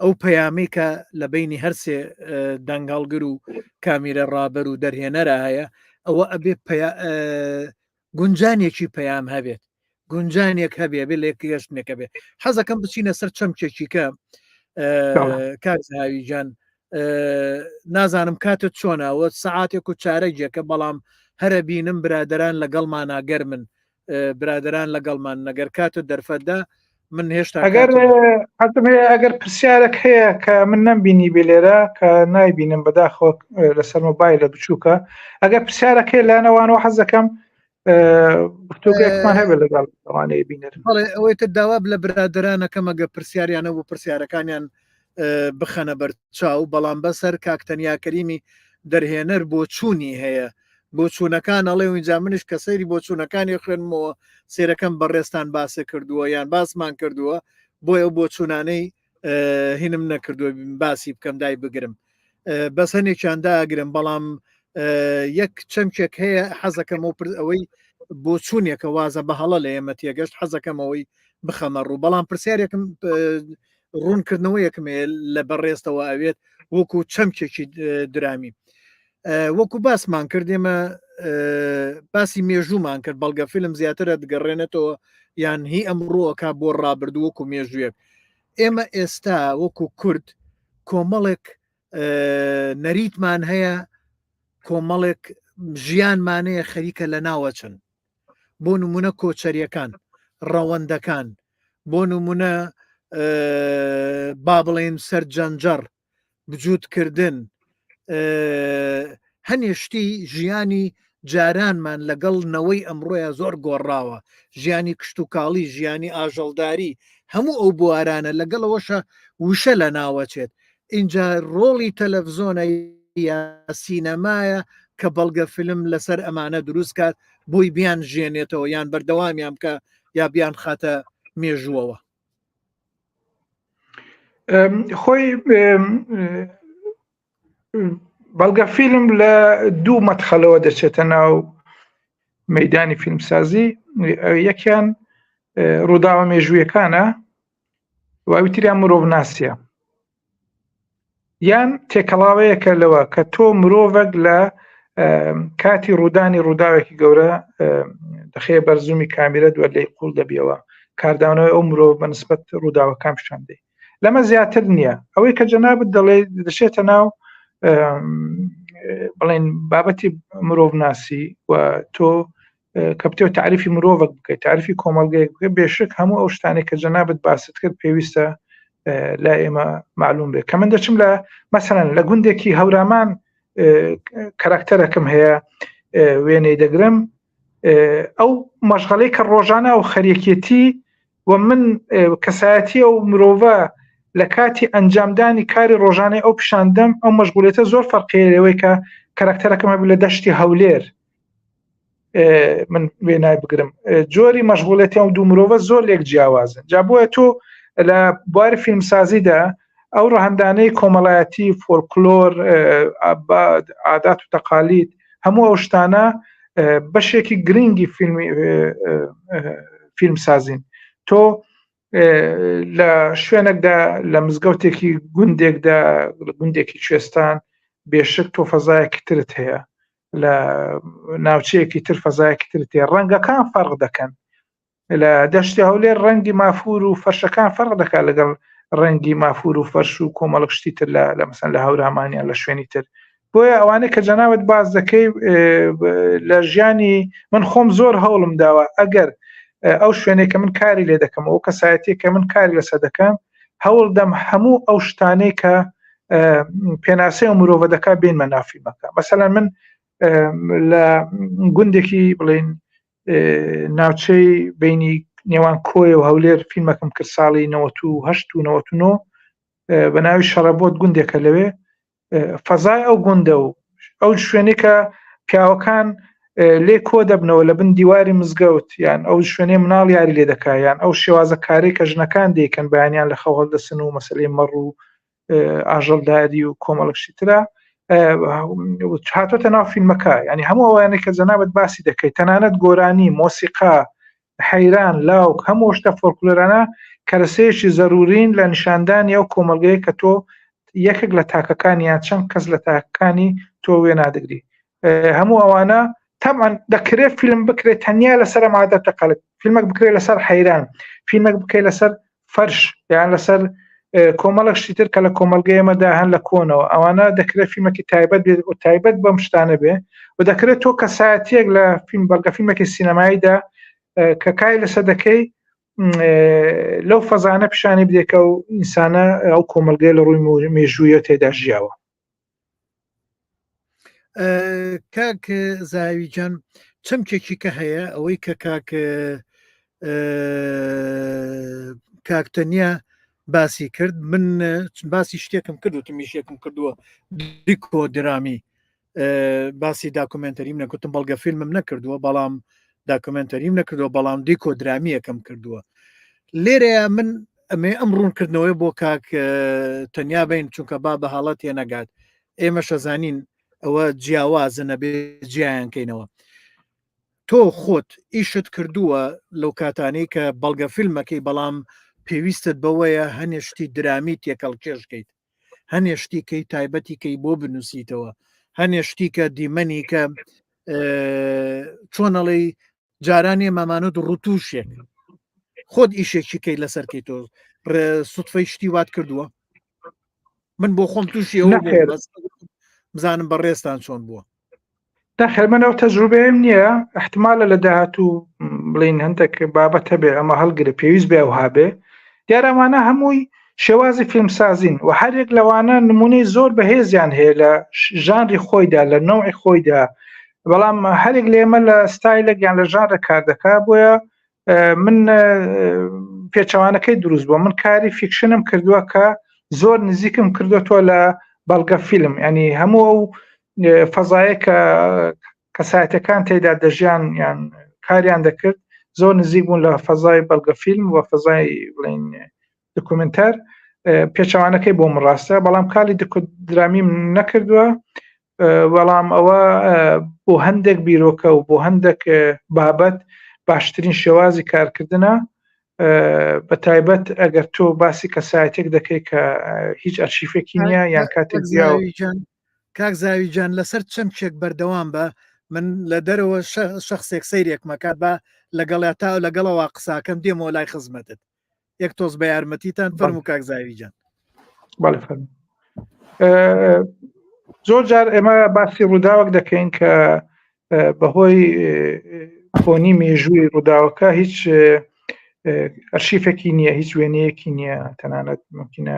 ئەو پەیامەی کە لە بینی هەرسێ دەنگهەڵگر و کامیرە ڕابەر و دەرهێنەرە هەیە ئەوە ئەبێ گونجانێکی پەیام هەبێت گونجانێک هەبێ بێ لێک گەشتنێکە بێ حەزەکەم بچینە سەر چەمکێکی کە کاک زەهاوی گیان نازانم کاتت چۆنەوە سەعاتێک و چارەگێکە بەڵام هەرە بینم برادران لەگەڵمانە گەرمن برادران لەگەڵمان نەگەر کاتت دەرفەتدا من هێشتا ئەگەر حەزم هەیە ئەگەر پرسیارێک هەیە کە من نەمبینی بێ لێرە کە نایبینم بەداخەوە لەسەر مۆبایلە بچووکە ئەگەر پرسیارێک هەیە لانەوانەوە حەز دەکەم گفتوگۆیەکمان هەبێت لەگەڵ ئەوانەی بینەر. بەڵێ ئەوەی تر داوا لە برادەرانەکەم ئەگەر پرسیاریانە بۆ پرسیارەکانیان بخەنە بەرچاو بەڵام بەسەر کاک تەنیا کەریمی دەرهێنەر بۆچوونی هەیە بۆچوونەکان ئەڵێ و اینجا منیش کە سەیری بۆچوونەکانی خوێنمەوە سێرەکەم بەڕێزتان باسە کردووە یان باسمان کردووە بۆ ئەو بۆچوونانەی هینم نەکردووە باسی بکەم دای بگرم. بەس هەنێکیان داگرم بەڵام یەک چەمکێک هەیە حەزەکەم و پرد ئەوەی بۆچوونێکە وازە بە هەڵە لە ئێمە تێگەشت حەزەکەم ئەوەی بخەمە ڕوو بەڵام پرسیارێکم ڕوونکردنەوەیەکم هەیە لە بەڕێزتەوە ئەوێت وەکو چەمکێکی درامی وەکو باسمان کرد ئێمە باسی مێژوومان کرد بەڵگە فیلم زیاترە دگەڕێنێتەوە یان هی ئەمڕۆکە بۆ ڕابردوو وەکو مێژوویەک ئێمە ئێستا وەکو کورد کۆمەڵێک نەریتمان هەیە کۆمەڵێک ژیانمانەیە خەریکە لە ناوەچن بۆ نمونە کۆچەریەکان ڕەوەندەکان بۆ نمونە با بڵێن سەر جەنجەڕ بجووتکردن هەنێ شتی ژیانی جارانمان لەگەڵ نەوەی ئەمڕۆیە زۆر گۆڕاوە ژیانی کشتتوکاڵی ژیانی ئاژەڵداری هەموو ئەو بوارانە لەگەڵەوەشە وشە لە ناوەچێت اینجا ڕۆڵی تەلەڤزۆنە یا سینەمایە کە بەڵگە فیلم لەسەر ئەمانە دروست کات بۆی بیان ژێنێتەوە یان بەردەوامیان بکە یا بیان خاتە مێژووەوە. خۆی بەڵگە فیلم لە دوو مەتخەلەوە دەچێتە ناو مەدانی فیلمسازی یەکیان ڕووداوە مێژوویەکانە واوی تریان مرۆڤ ناسیە یان تێکەڵاوەیەکە لەوە کە تۆ مرۆڤێک لە کاتی ڕوودانی ڕووداوێکی گەورە دەخەیە بەرزومی کامیرە دووە لی قوڵ دەبیەوە کاردانەوەی ئەو مرۆڤ بە نسبەت ڕووداوەکان پیشان دەی لەمە زیاتر نییە ئەوەی کە جەنابت دەڵێ دەچێتە ناو بڵێن بابەتی مرۆڤناسی و تۆ کە بتەوێت تعریفی مرۆڤێک بکەیت تعریفی کۆمەڵگەیەک بکەیت بێشک هەموو ئەو شتانێک کە جەنابت باست کرد پێویستە لا ئێمە معلوم بێت کە من دەچم لە مەسەرەن لە گوندێکی هەورامان کەراکتەرەکەم هەیە وێنەی دەگرم ئەو مەشغەلەی کە ڕۆژانە ئەو خەریەکێتی و من کەسایەتی ئەو مرۆڤە لە کاتی ئەنجامدانی کاری ڕۆژانەی ئەو پیشاندەم ئەو مەشغولێتە زۆر فەرقەیە لەوەی کە کەراکتەرەکەم هەبوو لە دەشتی هەولێر من وێنای بگرم جۆری مەشغولێتی ئەو دوو مرۆڤە زۆر لێک جیاوازن جا بۆیە تۆ لە بواری فیلمسازیدا ئەو ڕەهەندانەی کۆمەڵایەتی فۆلکلۆر عادات و تەقالید هەموو ئەو شتانە بەشێکی گرنگی فیلمی فیلمسازین تۆ لە شوێنێکدا لە مزگەوتێکی گوندێکدا گوندێکی کوێستان بێشک تۆ فەزایەکی ترت هەیە لە ناوچەیەکی تر فەزایەکی ترت هەیە ڕەنگەکان فەرق دەکەن لە دەشتی هەولێر ڕەنگی مافور و فەرشەکان فەرق دەکات لەگەڵ ڕەنگی مافور و فەرش و کۆمەڵک شتی تر لە لە مەسەن لە هەورامانیان لە شوێنی تر بۆیە ئەوانەی کە جەنابت باس دەکەی لە ژیانی من خۆم زۆر هەوڵم داوە ئەگەر ئەو شوێنێک کە من کاری لێ دەکەم ئەو کەسایەتی کە من کاری لەسەر دەکەم هەوڵ دەم هەموو ئەو شتانەی کە پێناسەی و مرۆڤە دەکات بینمە ناو فیلمەکە مەسەلەن من لە گوندێکی بڵین ناوچەی بینی نێوان کۆیە و هەولێر فیلمەکەم کرد ساڵی 1970 و 99 بە ناوی شەڕەبۆت گوندێکە لەوێ فەزای ئەو گوندە و ئەو شوێنەی کە پیاوەکان لێ کۆ دەبنەوە لە بن دیواری مزگەوت یان ئەو شوێنەی مناڵ یاری لێ دەکا یان ئەو شێوازە کارەی کە ژنەکان دەیکەن بەیانیان لە خەو هەڵدەسن و مەسلەی مەڕ و ئاژەڵداری و کۆمەڵک شتی ترە هاتۆتە ناو فیلمەکە ینی هەموو ئەوانەی کە جەنابەت باسی دەکەیت تەنانەت گۆرانی مۆسیقا حەیران، لاوک، هەموو ئەو شتە فۆلکلۆرانە کەرەسەیەکی زەروورین لە نیشاندانی ئەو کۆمەڵگەیە کە تۆ یەکێک لە تاکەکانی یان چەند کەس لە تاکەکانی تۆ وێنا دەگری. هەموو ئەوانە تەبعەن دەکرێت فیلم بکرێت تەنیا لەسەر ئەم عادەتە قەلک فیلمێک بکرێت لەسەر حەیران، فیلمێک بکرێت لەسەر فەرش یان لەسەر کۆمەڵێک شتی تر کە لە کۆمەڵگەی ئێمەدا هەن لە کۆنەوە ئەوانە دەکرێت فیلمێکی تایبەت بێت و تایبەت بەم شتانە بێ و دەکرێت تۆ کەسایەتیەک لە فیلم بەڵگە فیلمێکی سینەماییدا کە کای لەسەر دەکەی لەو فەزانە پیشانی بدێت کە و ئینسانە ئەو کۆمەڵگەی لە ڕووی مێژوویە تێدا ژیاوە. کاک زاوی جان چەمکێکی کە هەیە ئەوەی کە کاک کاک تەنیا باسی کرد من باسی شتێکم کرد و تمیشێکم کردووە دیکۆ درامی باسی داکومنتەریم نەکوتم بەڵگە فیلمم نەکردووە بەڵام داکومنتەریم نەکردووە بەڵام دیکۆ درامیەکەم کردووە لێرەیە من ئەمێ ئەم ڕوونکردنەوەی بۆ کاک تەنیا بین چونکە با بە هەڵە تێنەگات. ئێمەش ئەزانین ئەوە جیاوازن ئەبێ جیایان کەینەوە. تۆ خۆت ئیشت کردووە لەو کاتانەی کە بەڵگە فیلمەکەی بەڵام پێویستت بەوەیە هەنێ شتی درامی تێکەڵ کێشکەیت هەنێ شتی کەی تایبەتی کەی بۆ بنووسیتەوە هەنێ شتی کە دیمەنی کە چۆنەڵی جاران ئێمەمانوت ڕوتوشێک خۆت ئیشێکی کەی لەسەر کەی تۆ سوتفەی شتی وات کردووە من بۆ خۆم تووشی ئەو بزانم بەڕێزتان چۆن بووە نەخێر من ئەو تەجروبەیەم نییە احتمالە لە داهاتوو بڵین هەندێک بابەت هەبێ ئەمە هەڵگرە پێویست بێ ئەو هابێ دیارەوانە هەمووی شێوازی فیلمسازین و هەرێک لەوانە نمونەی زۆر بەهێزیان هەیە لە ژانری خۆیدا لە نەوعی خۆیدا بەڵام هەرێک لێمە لە ستایلێک یان لە ژانرە کار دەکا بۆیە من پێچەوانەکەی دروست بووە من کاری fiction م کردووە کە زۆر نزیکم کردوەوە لە بەڵگە فیلم ینی هەموو ئەو فەزایە کە کەسایەتەکان تێدا دەژیان یان کاریان دەکرد زۆر نزیک بوون لە فەزای بەڵگە فیلم و فەزای بڵین دکومنتەر پێچەوانەکەی بۆ من ڕاستە بەڵام کالی درامیم نەکردووە بەڵام ئەوە بۆ هەندێک بیرۆکە و بۆ هەندێک بابەت باشترین شێوازی کارکردنە بە تایبەت ئەگەر تۆ باسی کەسایەتێک دەکەی کە هیچ ئەرشیفێکی نییە یان کاتێک کاک زاوی جان لەسەر چەمکێک بەردەوام بە من لە دەرەوە شخصێک سەیرێکمەکات بە لەگەڵ تا لەگەڵەوە قساکەم دێمەوە لای خزمەتت یەک تۆز بە یارمەتیتان فەرموو کاک زاوی جان بەڵێ فەرموو زۆر جار ئێمە باسی ڕووداوێک دەکەین کە بەهۆی کۆنی مێژووی ڕووداوەکە هیچ ئەرشیفێکی نییە هیچ وێنەیەکی نییە تەنانەت ممکنە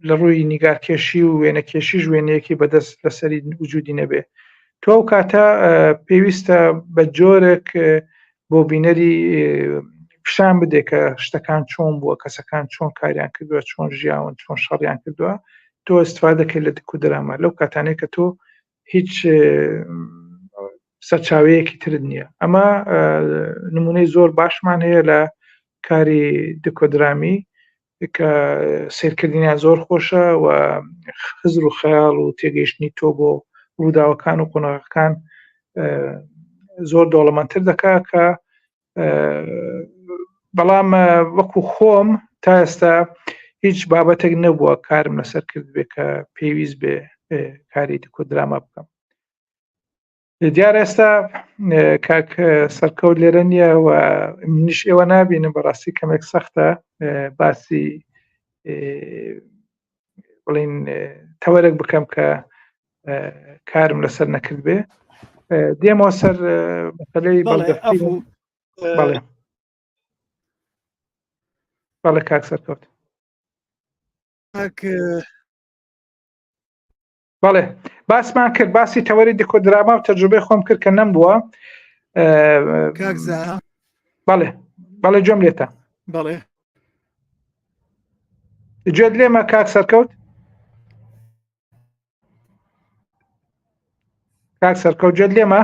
لە ڕووی نیگارکێشی و وێنەکێشیش وێنەیەکی بەدەست لەسەری وجودی نەبێ تۆ ئەو کاتە پێویستە بە جۆرێک بۆ بینەری پیشان بدێ کە شتەکان چۆن بووە کەسەکان چۆن کاریان کردووە چۆن ژیاون چۆن شەڕیان کردووە تۆ استفادەکەی لە دکو دراما لەو کاتانەی کە تۆ هیچ سەرچاوەیەکی ترت نییە ئەمە نمونەی زۆر باشمان هەیە لە کاری دکۆدرامی کە سیرکردنیان زۆر خۆشە و خزر و خەیاڵ و تێگەیشتنی تۆ بۆ ڕووداوەکان و قۆناغەکان زۆر دەوڵەمەندتر دەکا کە بەڵام وەکو خۆم تا ئێستا هیچ بابەتێک نەبووە کارم لەسەر کرد بێ کە پێویست بێ کاری دکۆدراما بکەم دیار ئێستا کاک سەرکەوت لێرە نییە و منیش ئێوە نابینم بەڕاستی کەمێک سەختە باسی بڵین تەوەرێک بکەم کە کارم لەسەر نەکرد بێ دێمەوە سەر مەسەلەی بەڵێ بەڵێ کاک سەرکەوت بەڵێ باسمان کرد باسی تەوەری دیکۆدراما و تەجروبەی خۆم کرد کە نەمبووە بەڵێ بەڵێ گوێم لێتە بەڵێ گوێت لێمە کاک سەرکەوت کاک سەرکەوت گوێت لێمە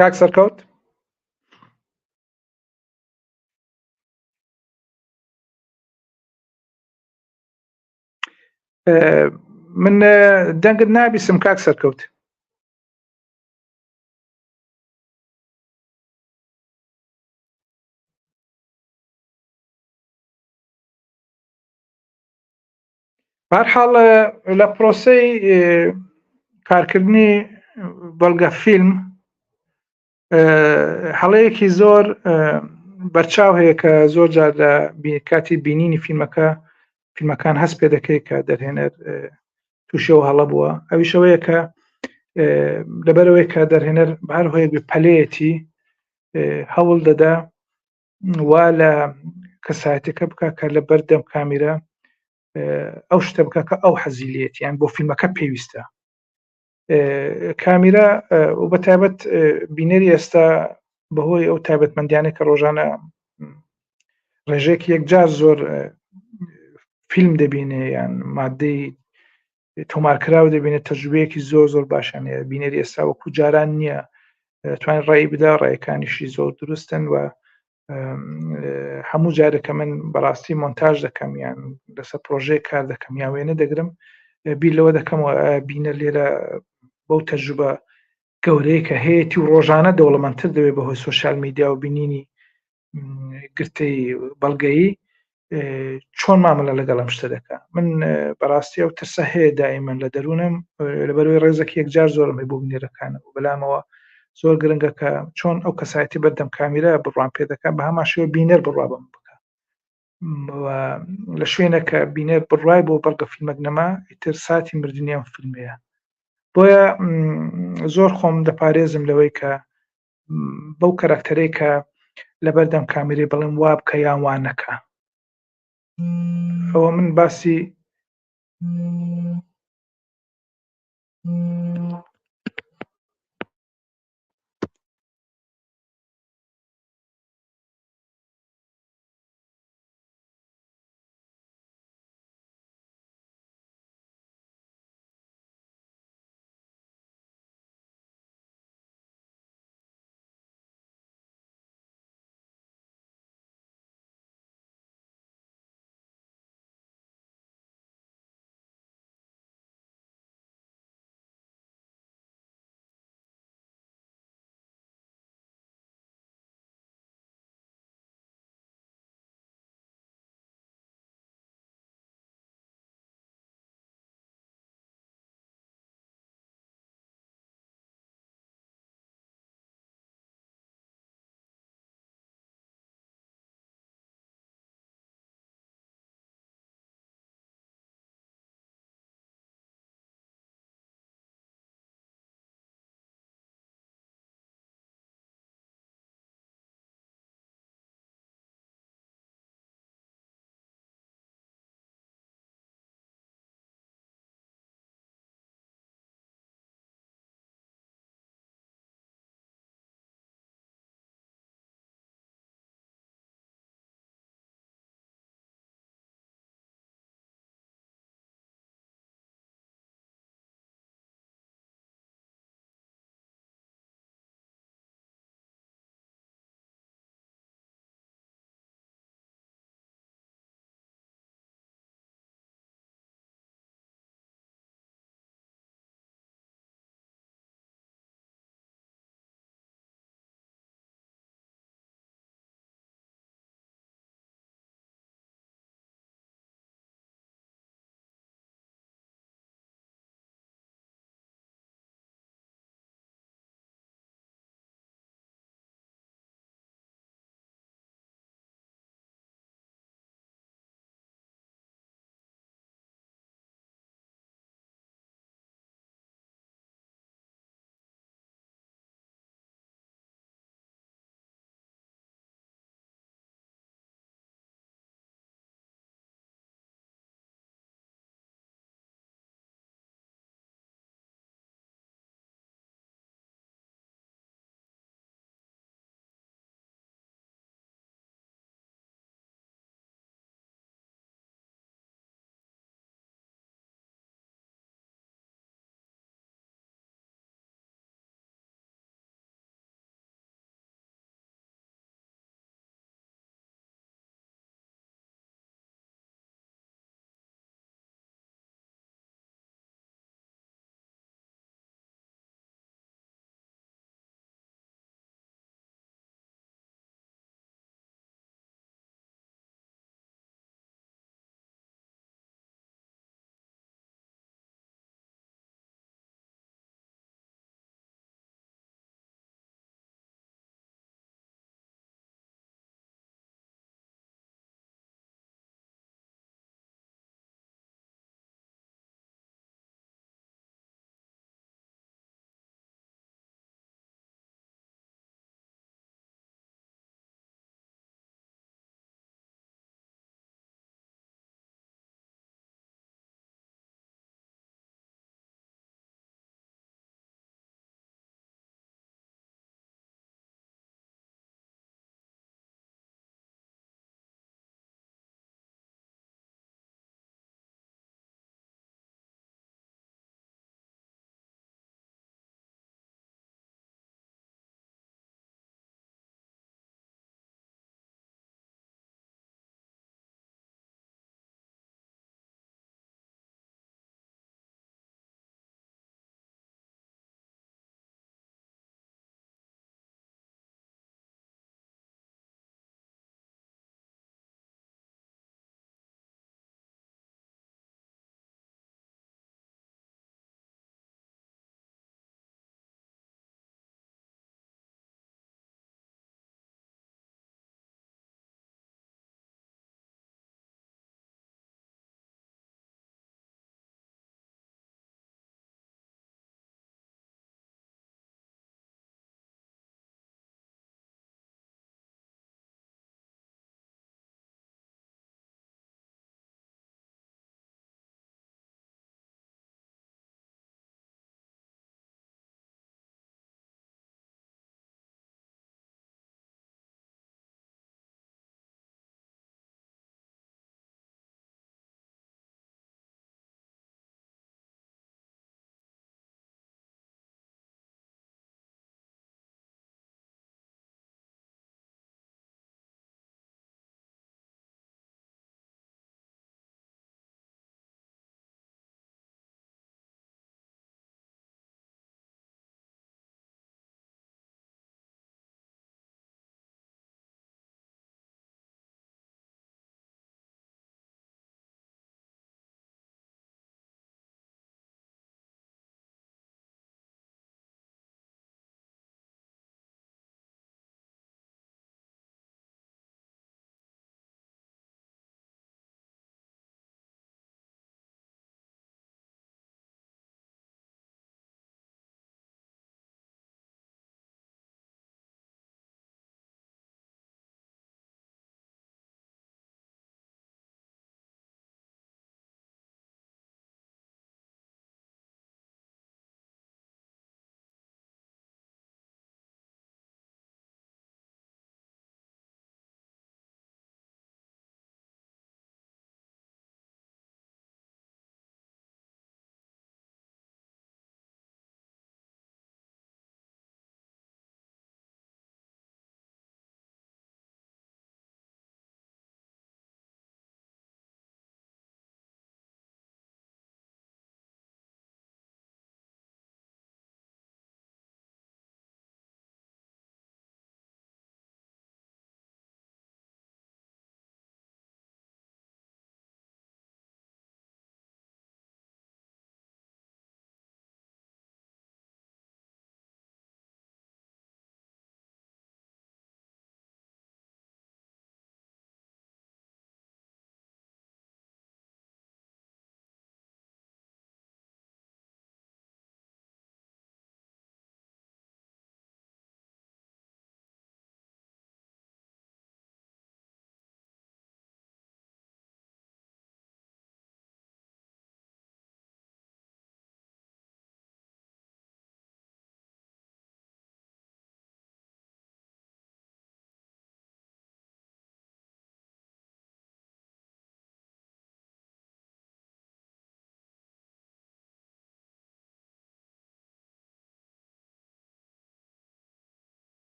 کاک سەرکەوت من دەنگت نابیسم کاک سەرکەوت بەهەرحاڵ لە پرۆسەی کارکردنی بەڵگە فیلم هەڵەیەکی زۆر بەرچاو هەیە کە زۆر جار لە کاتی بینینی فیلمەکە فیلمەکان هەست پێ دەکەیت کە دەرهێنەر تووشەوە هەڵە بووە ئەویشەوەیە کە لەبەرەوەی کە دەرهێنەر هەر هۆیەک پەلەیەتی هەوڵ دەدا وا لە کەسایەتەکە بکە کە لە بەردەم کامیرا ئەو شتە بکە کە ئەو حەزی لێتی یان بۆ فیلمەکە پێویستە کامیرا و بە تایبەت بینەری ئێستا بەهۆی ئەو تایبەتمەندیانە کە ڕۆژانە ڕێژێکی یەکجار زۆر فیلم دەبینێ یان مادەی تۆمارکراو دەبینێت تەجروبەیەکی زۆر زۆر باشیان هەیە بینەری ئێستا وەکو جاران نییە توانین ڕێی بدا ڕێەکانیشی زۆر دروستن و هەموو جارێک کە من بەڕاستی مۆنتاژ دەکەم یان لەسەر پرۆژەیە کار دەکەم یان وێنە دەگرم بیر لەوە دەکەمەوە بینە لێرە بەو تەجروبە گەورەیە کە هەیەی و ڕۆژانە دەوڵەمەندتر دەبێت بەهۆی سوۆسیال میدیا و بینینی گرتەی بەڵگەیی چۆن مامەلە لەگەڵ ئەم شتە دەکا من بەڕاستی ئەو ترسە هەیە دائیمەن لە دەروونم لەبەرەوەی ڕێزێکی یەکجار زۆرم هەیە بۆ بینەرەکانم و بەلامەوە زۆر گرنگە کە چۆن ئەو کەسایەتی بەردەم کامیرا بڕوان پێ دەکات بە هەمان شێوە بینەر بڕوا بەم بکە لە شوێنە کە بینەر بڕوای بۆ بەڵگە فیلمەک نەما ئیتر ساتی مردنی ئەم فیلمەیە بۆیە زۆر خۆم دەپارێزم لەوەی کە بەو کەرەکتەرەی کە لەبەردەم کامیرەی بڵێم وا بکە یان وا نەکە ئەوە من باسی.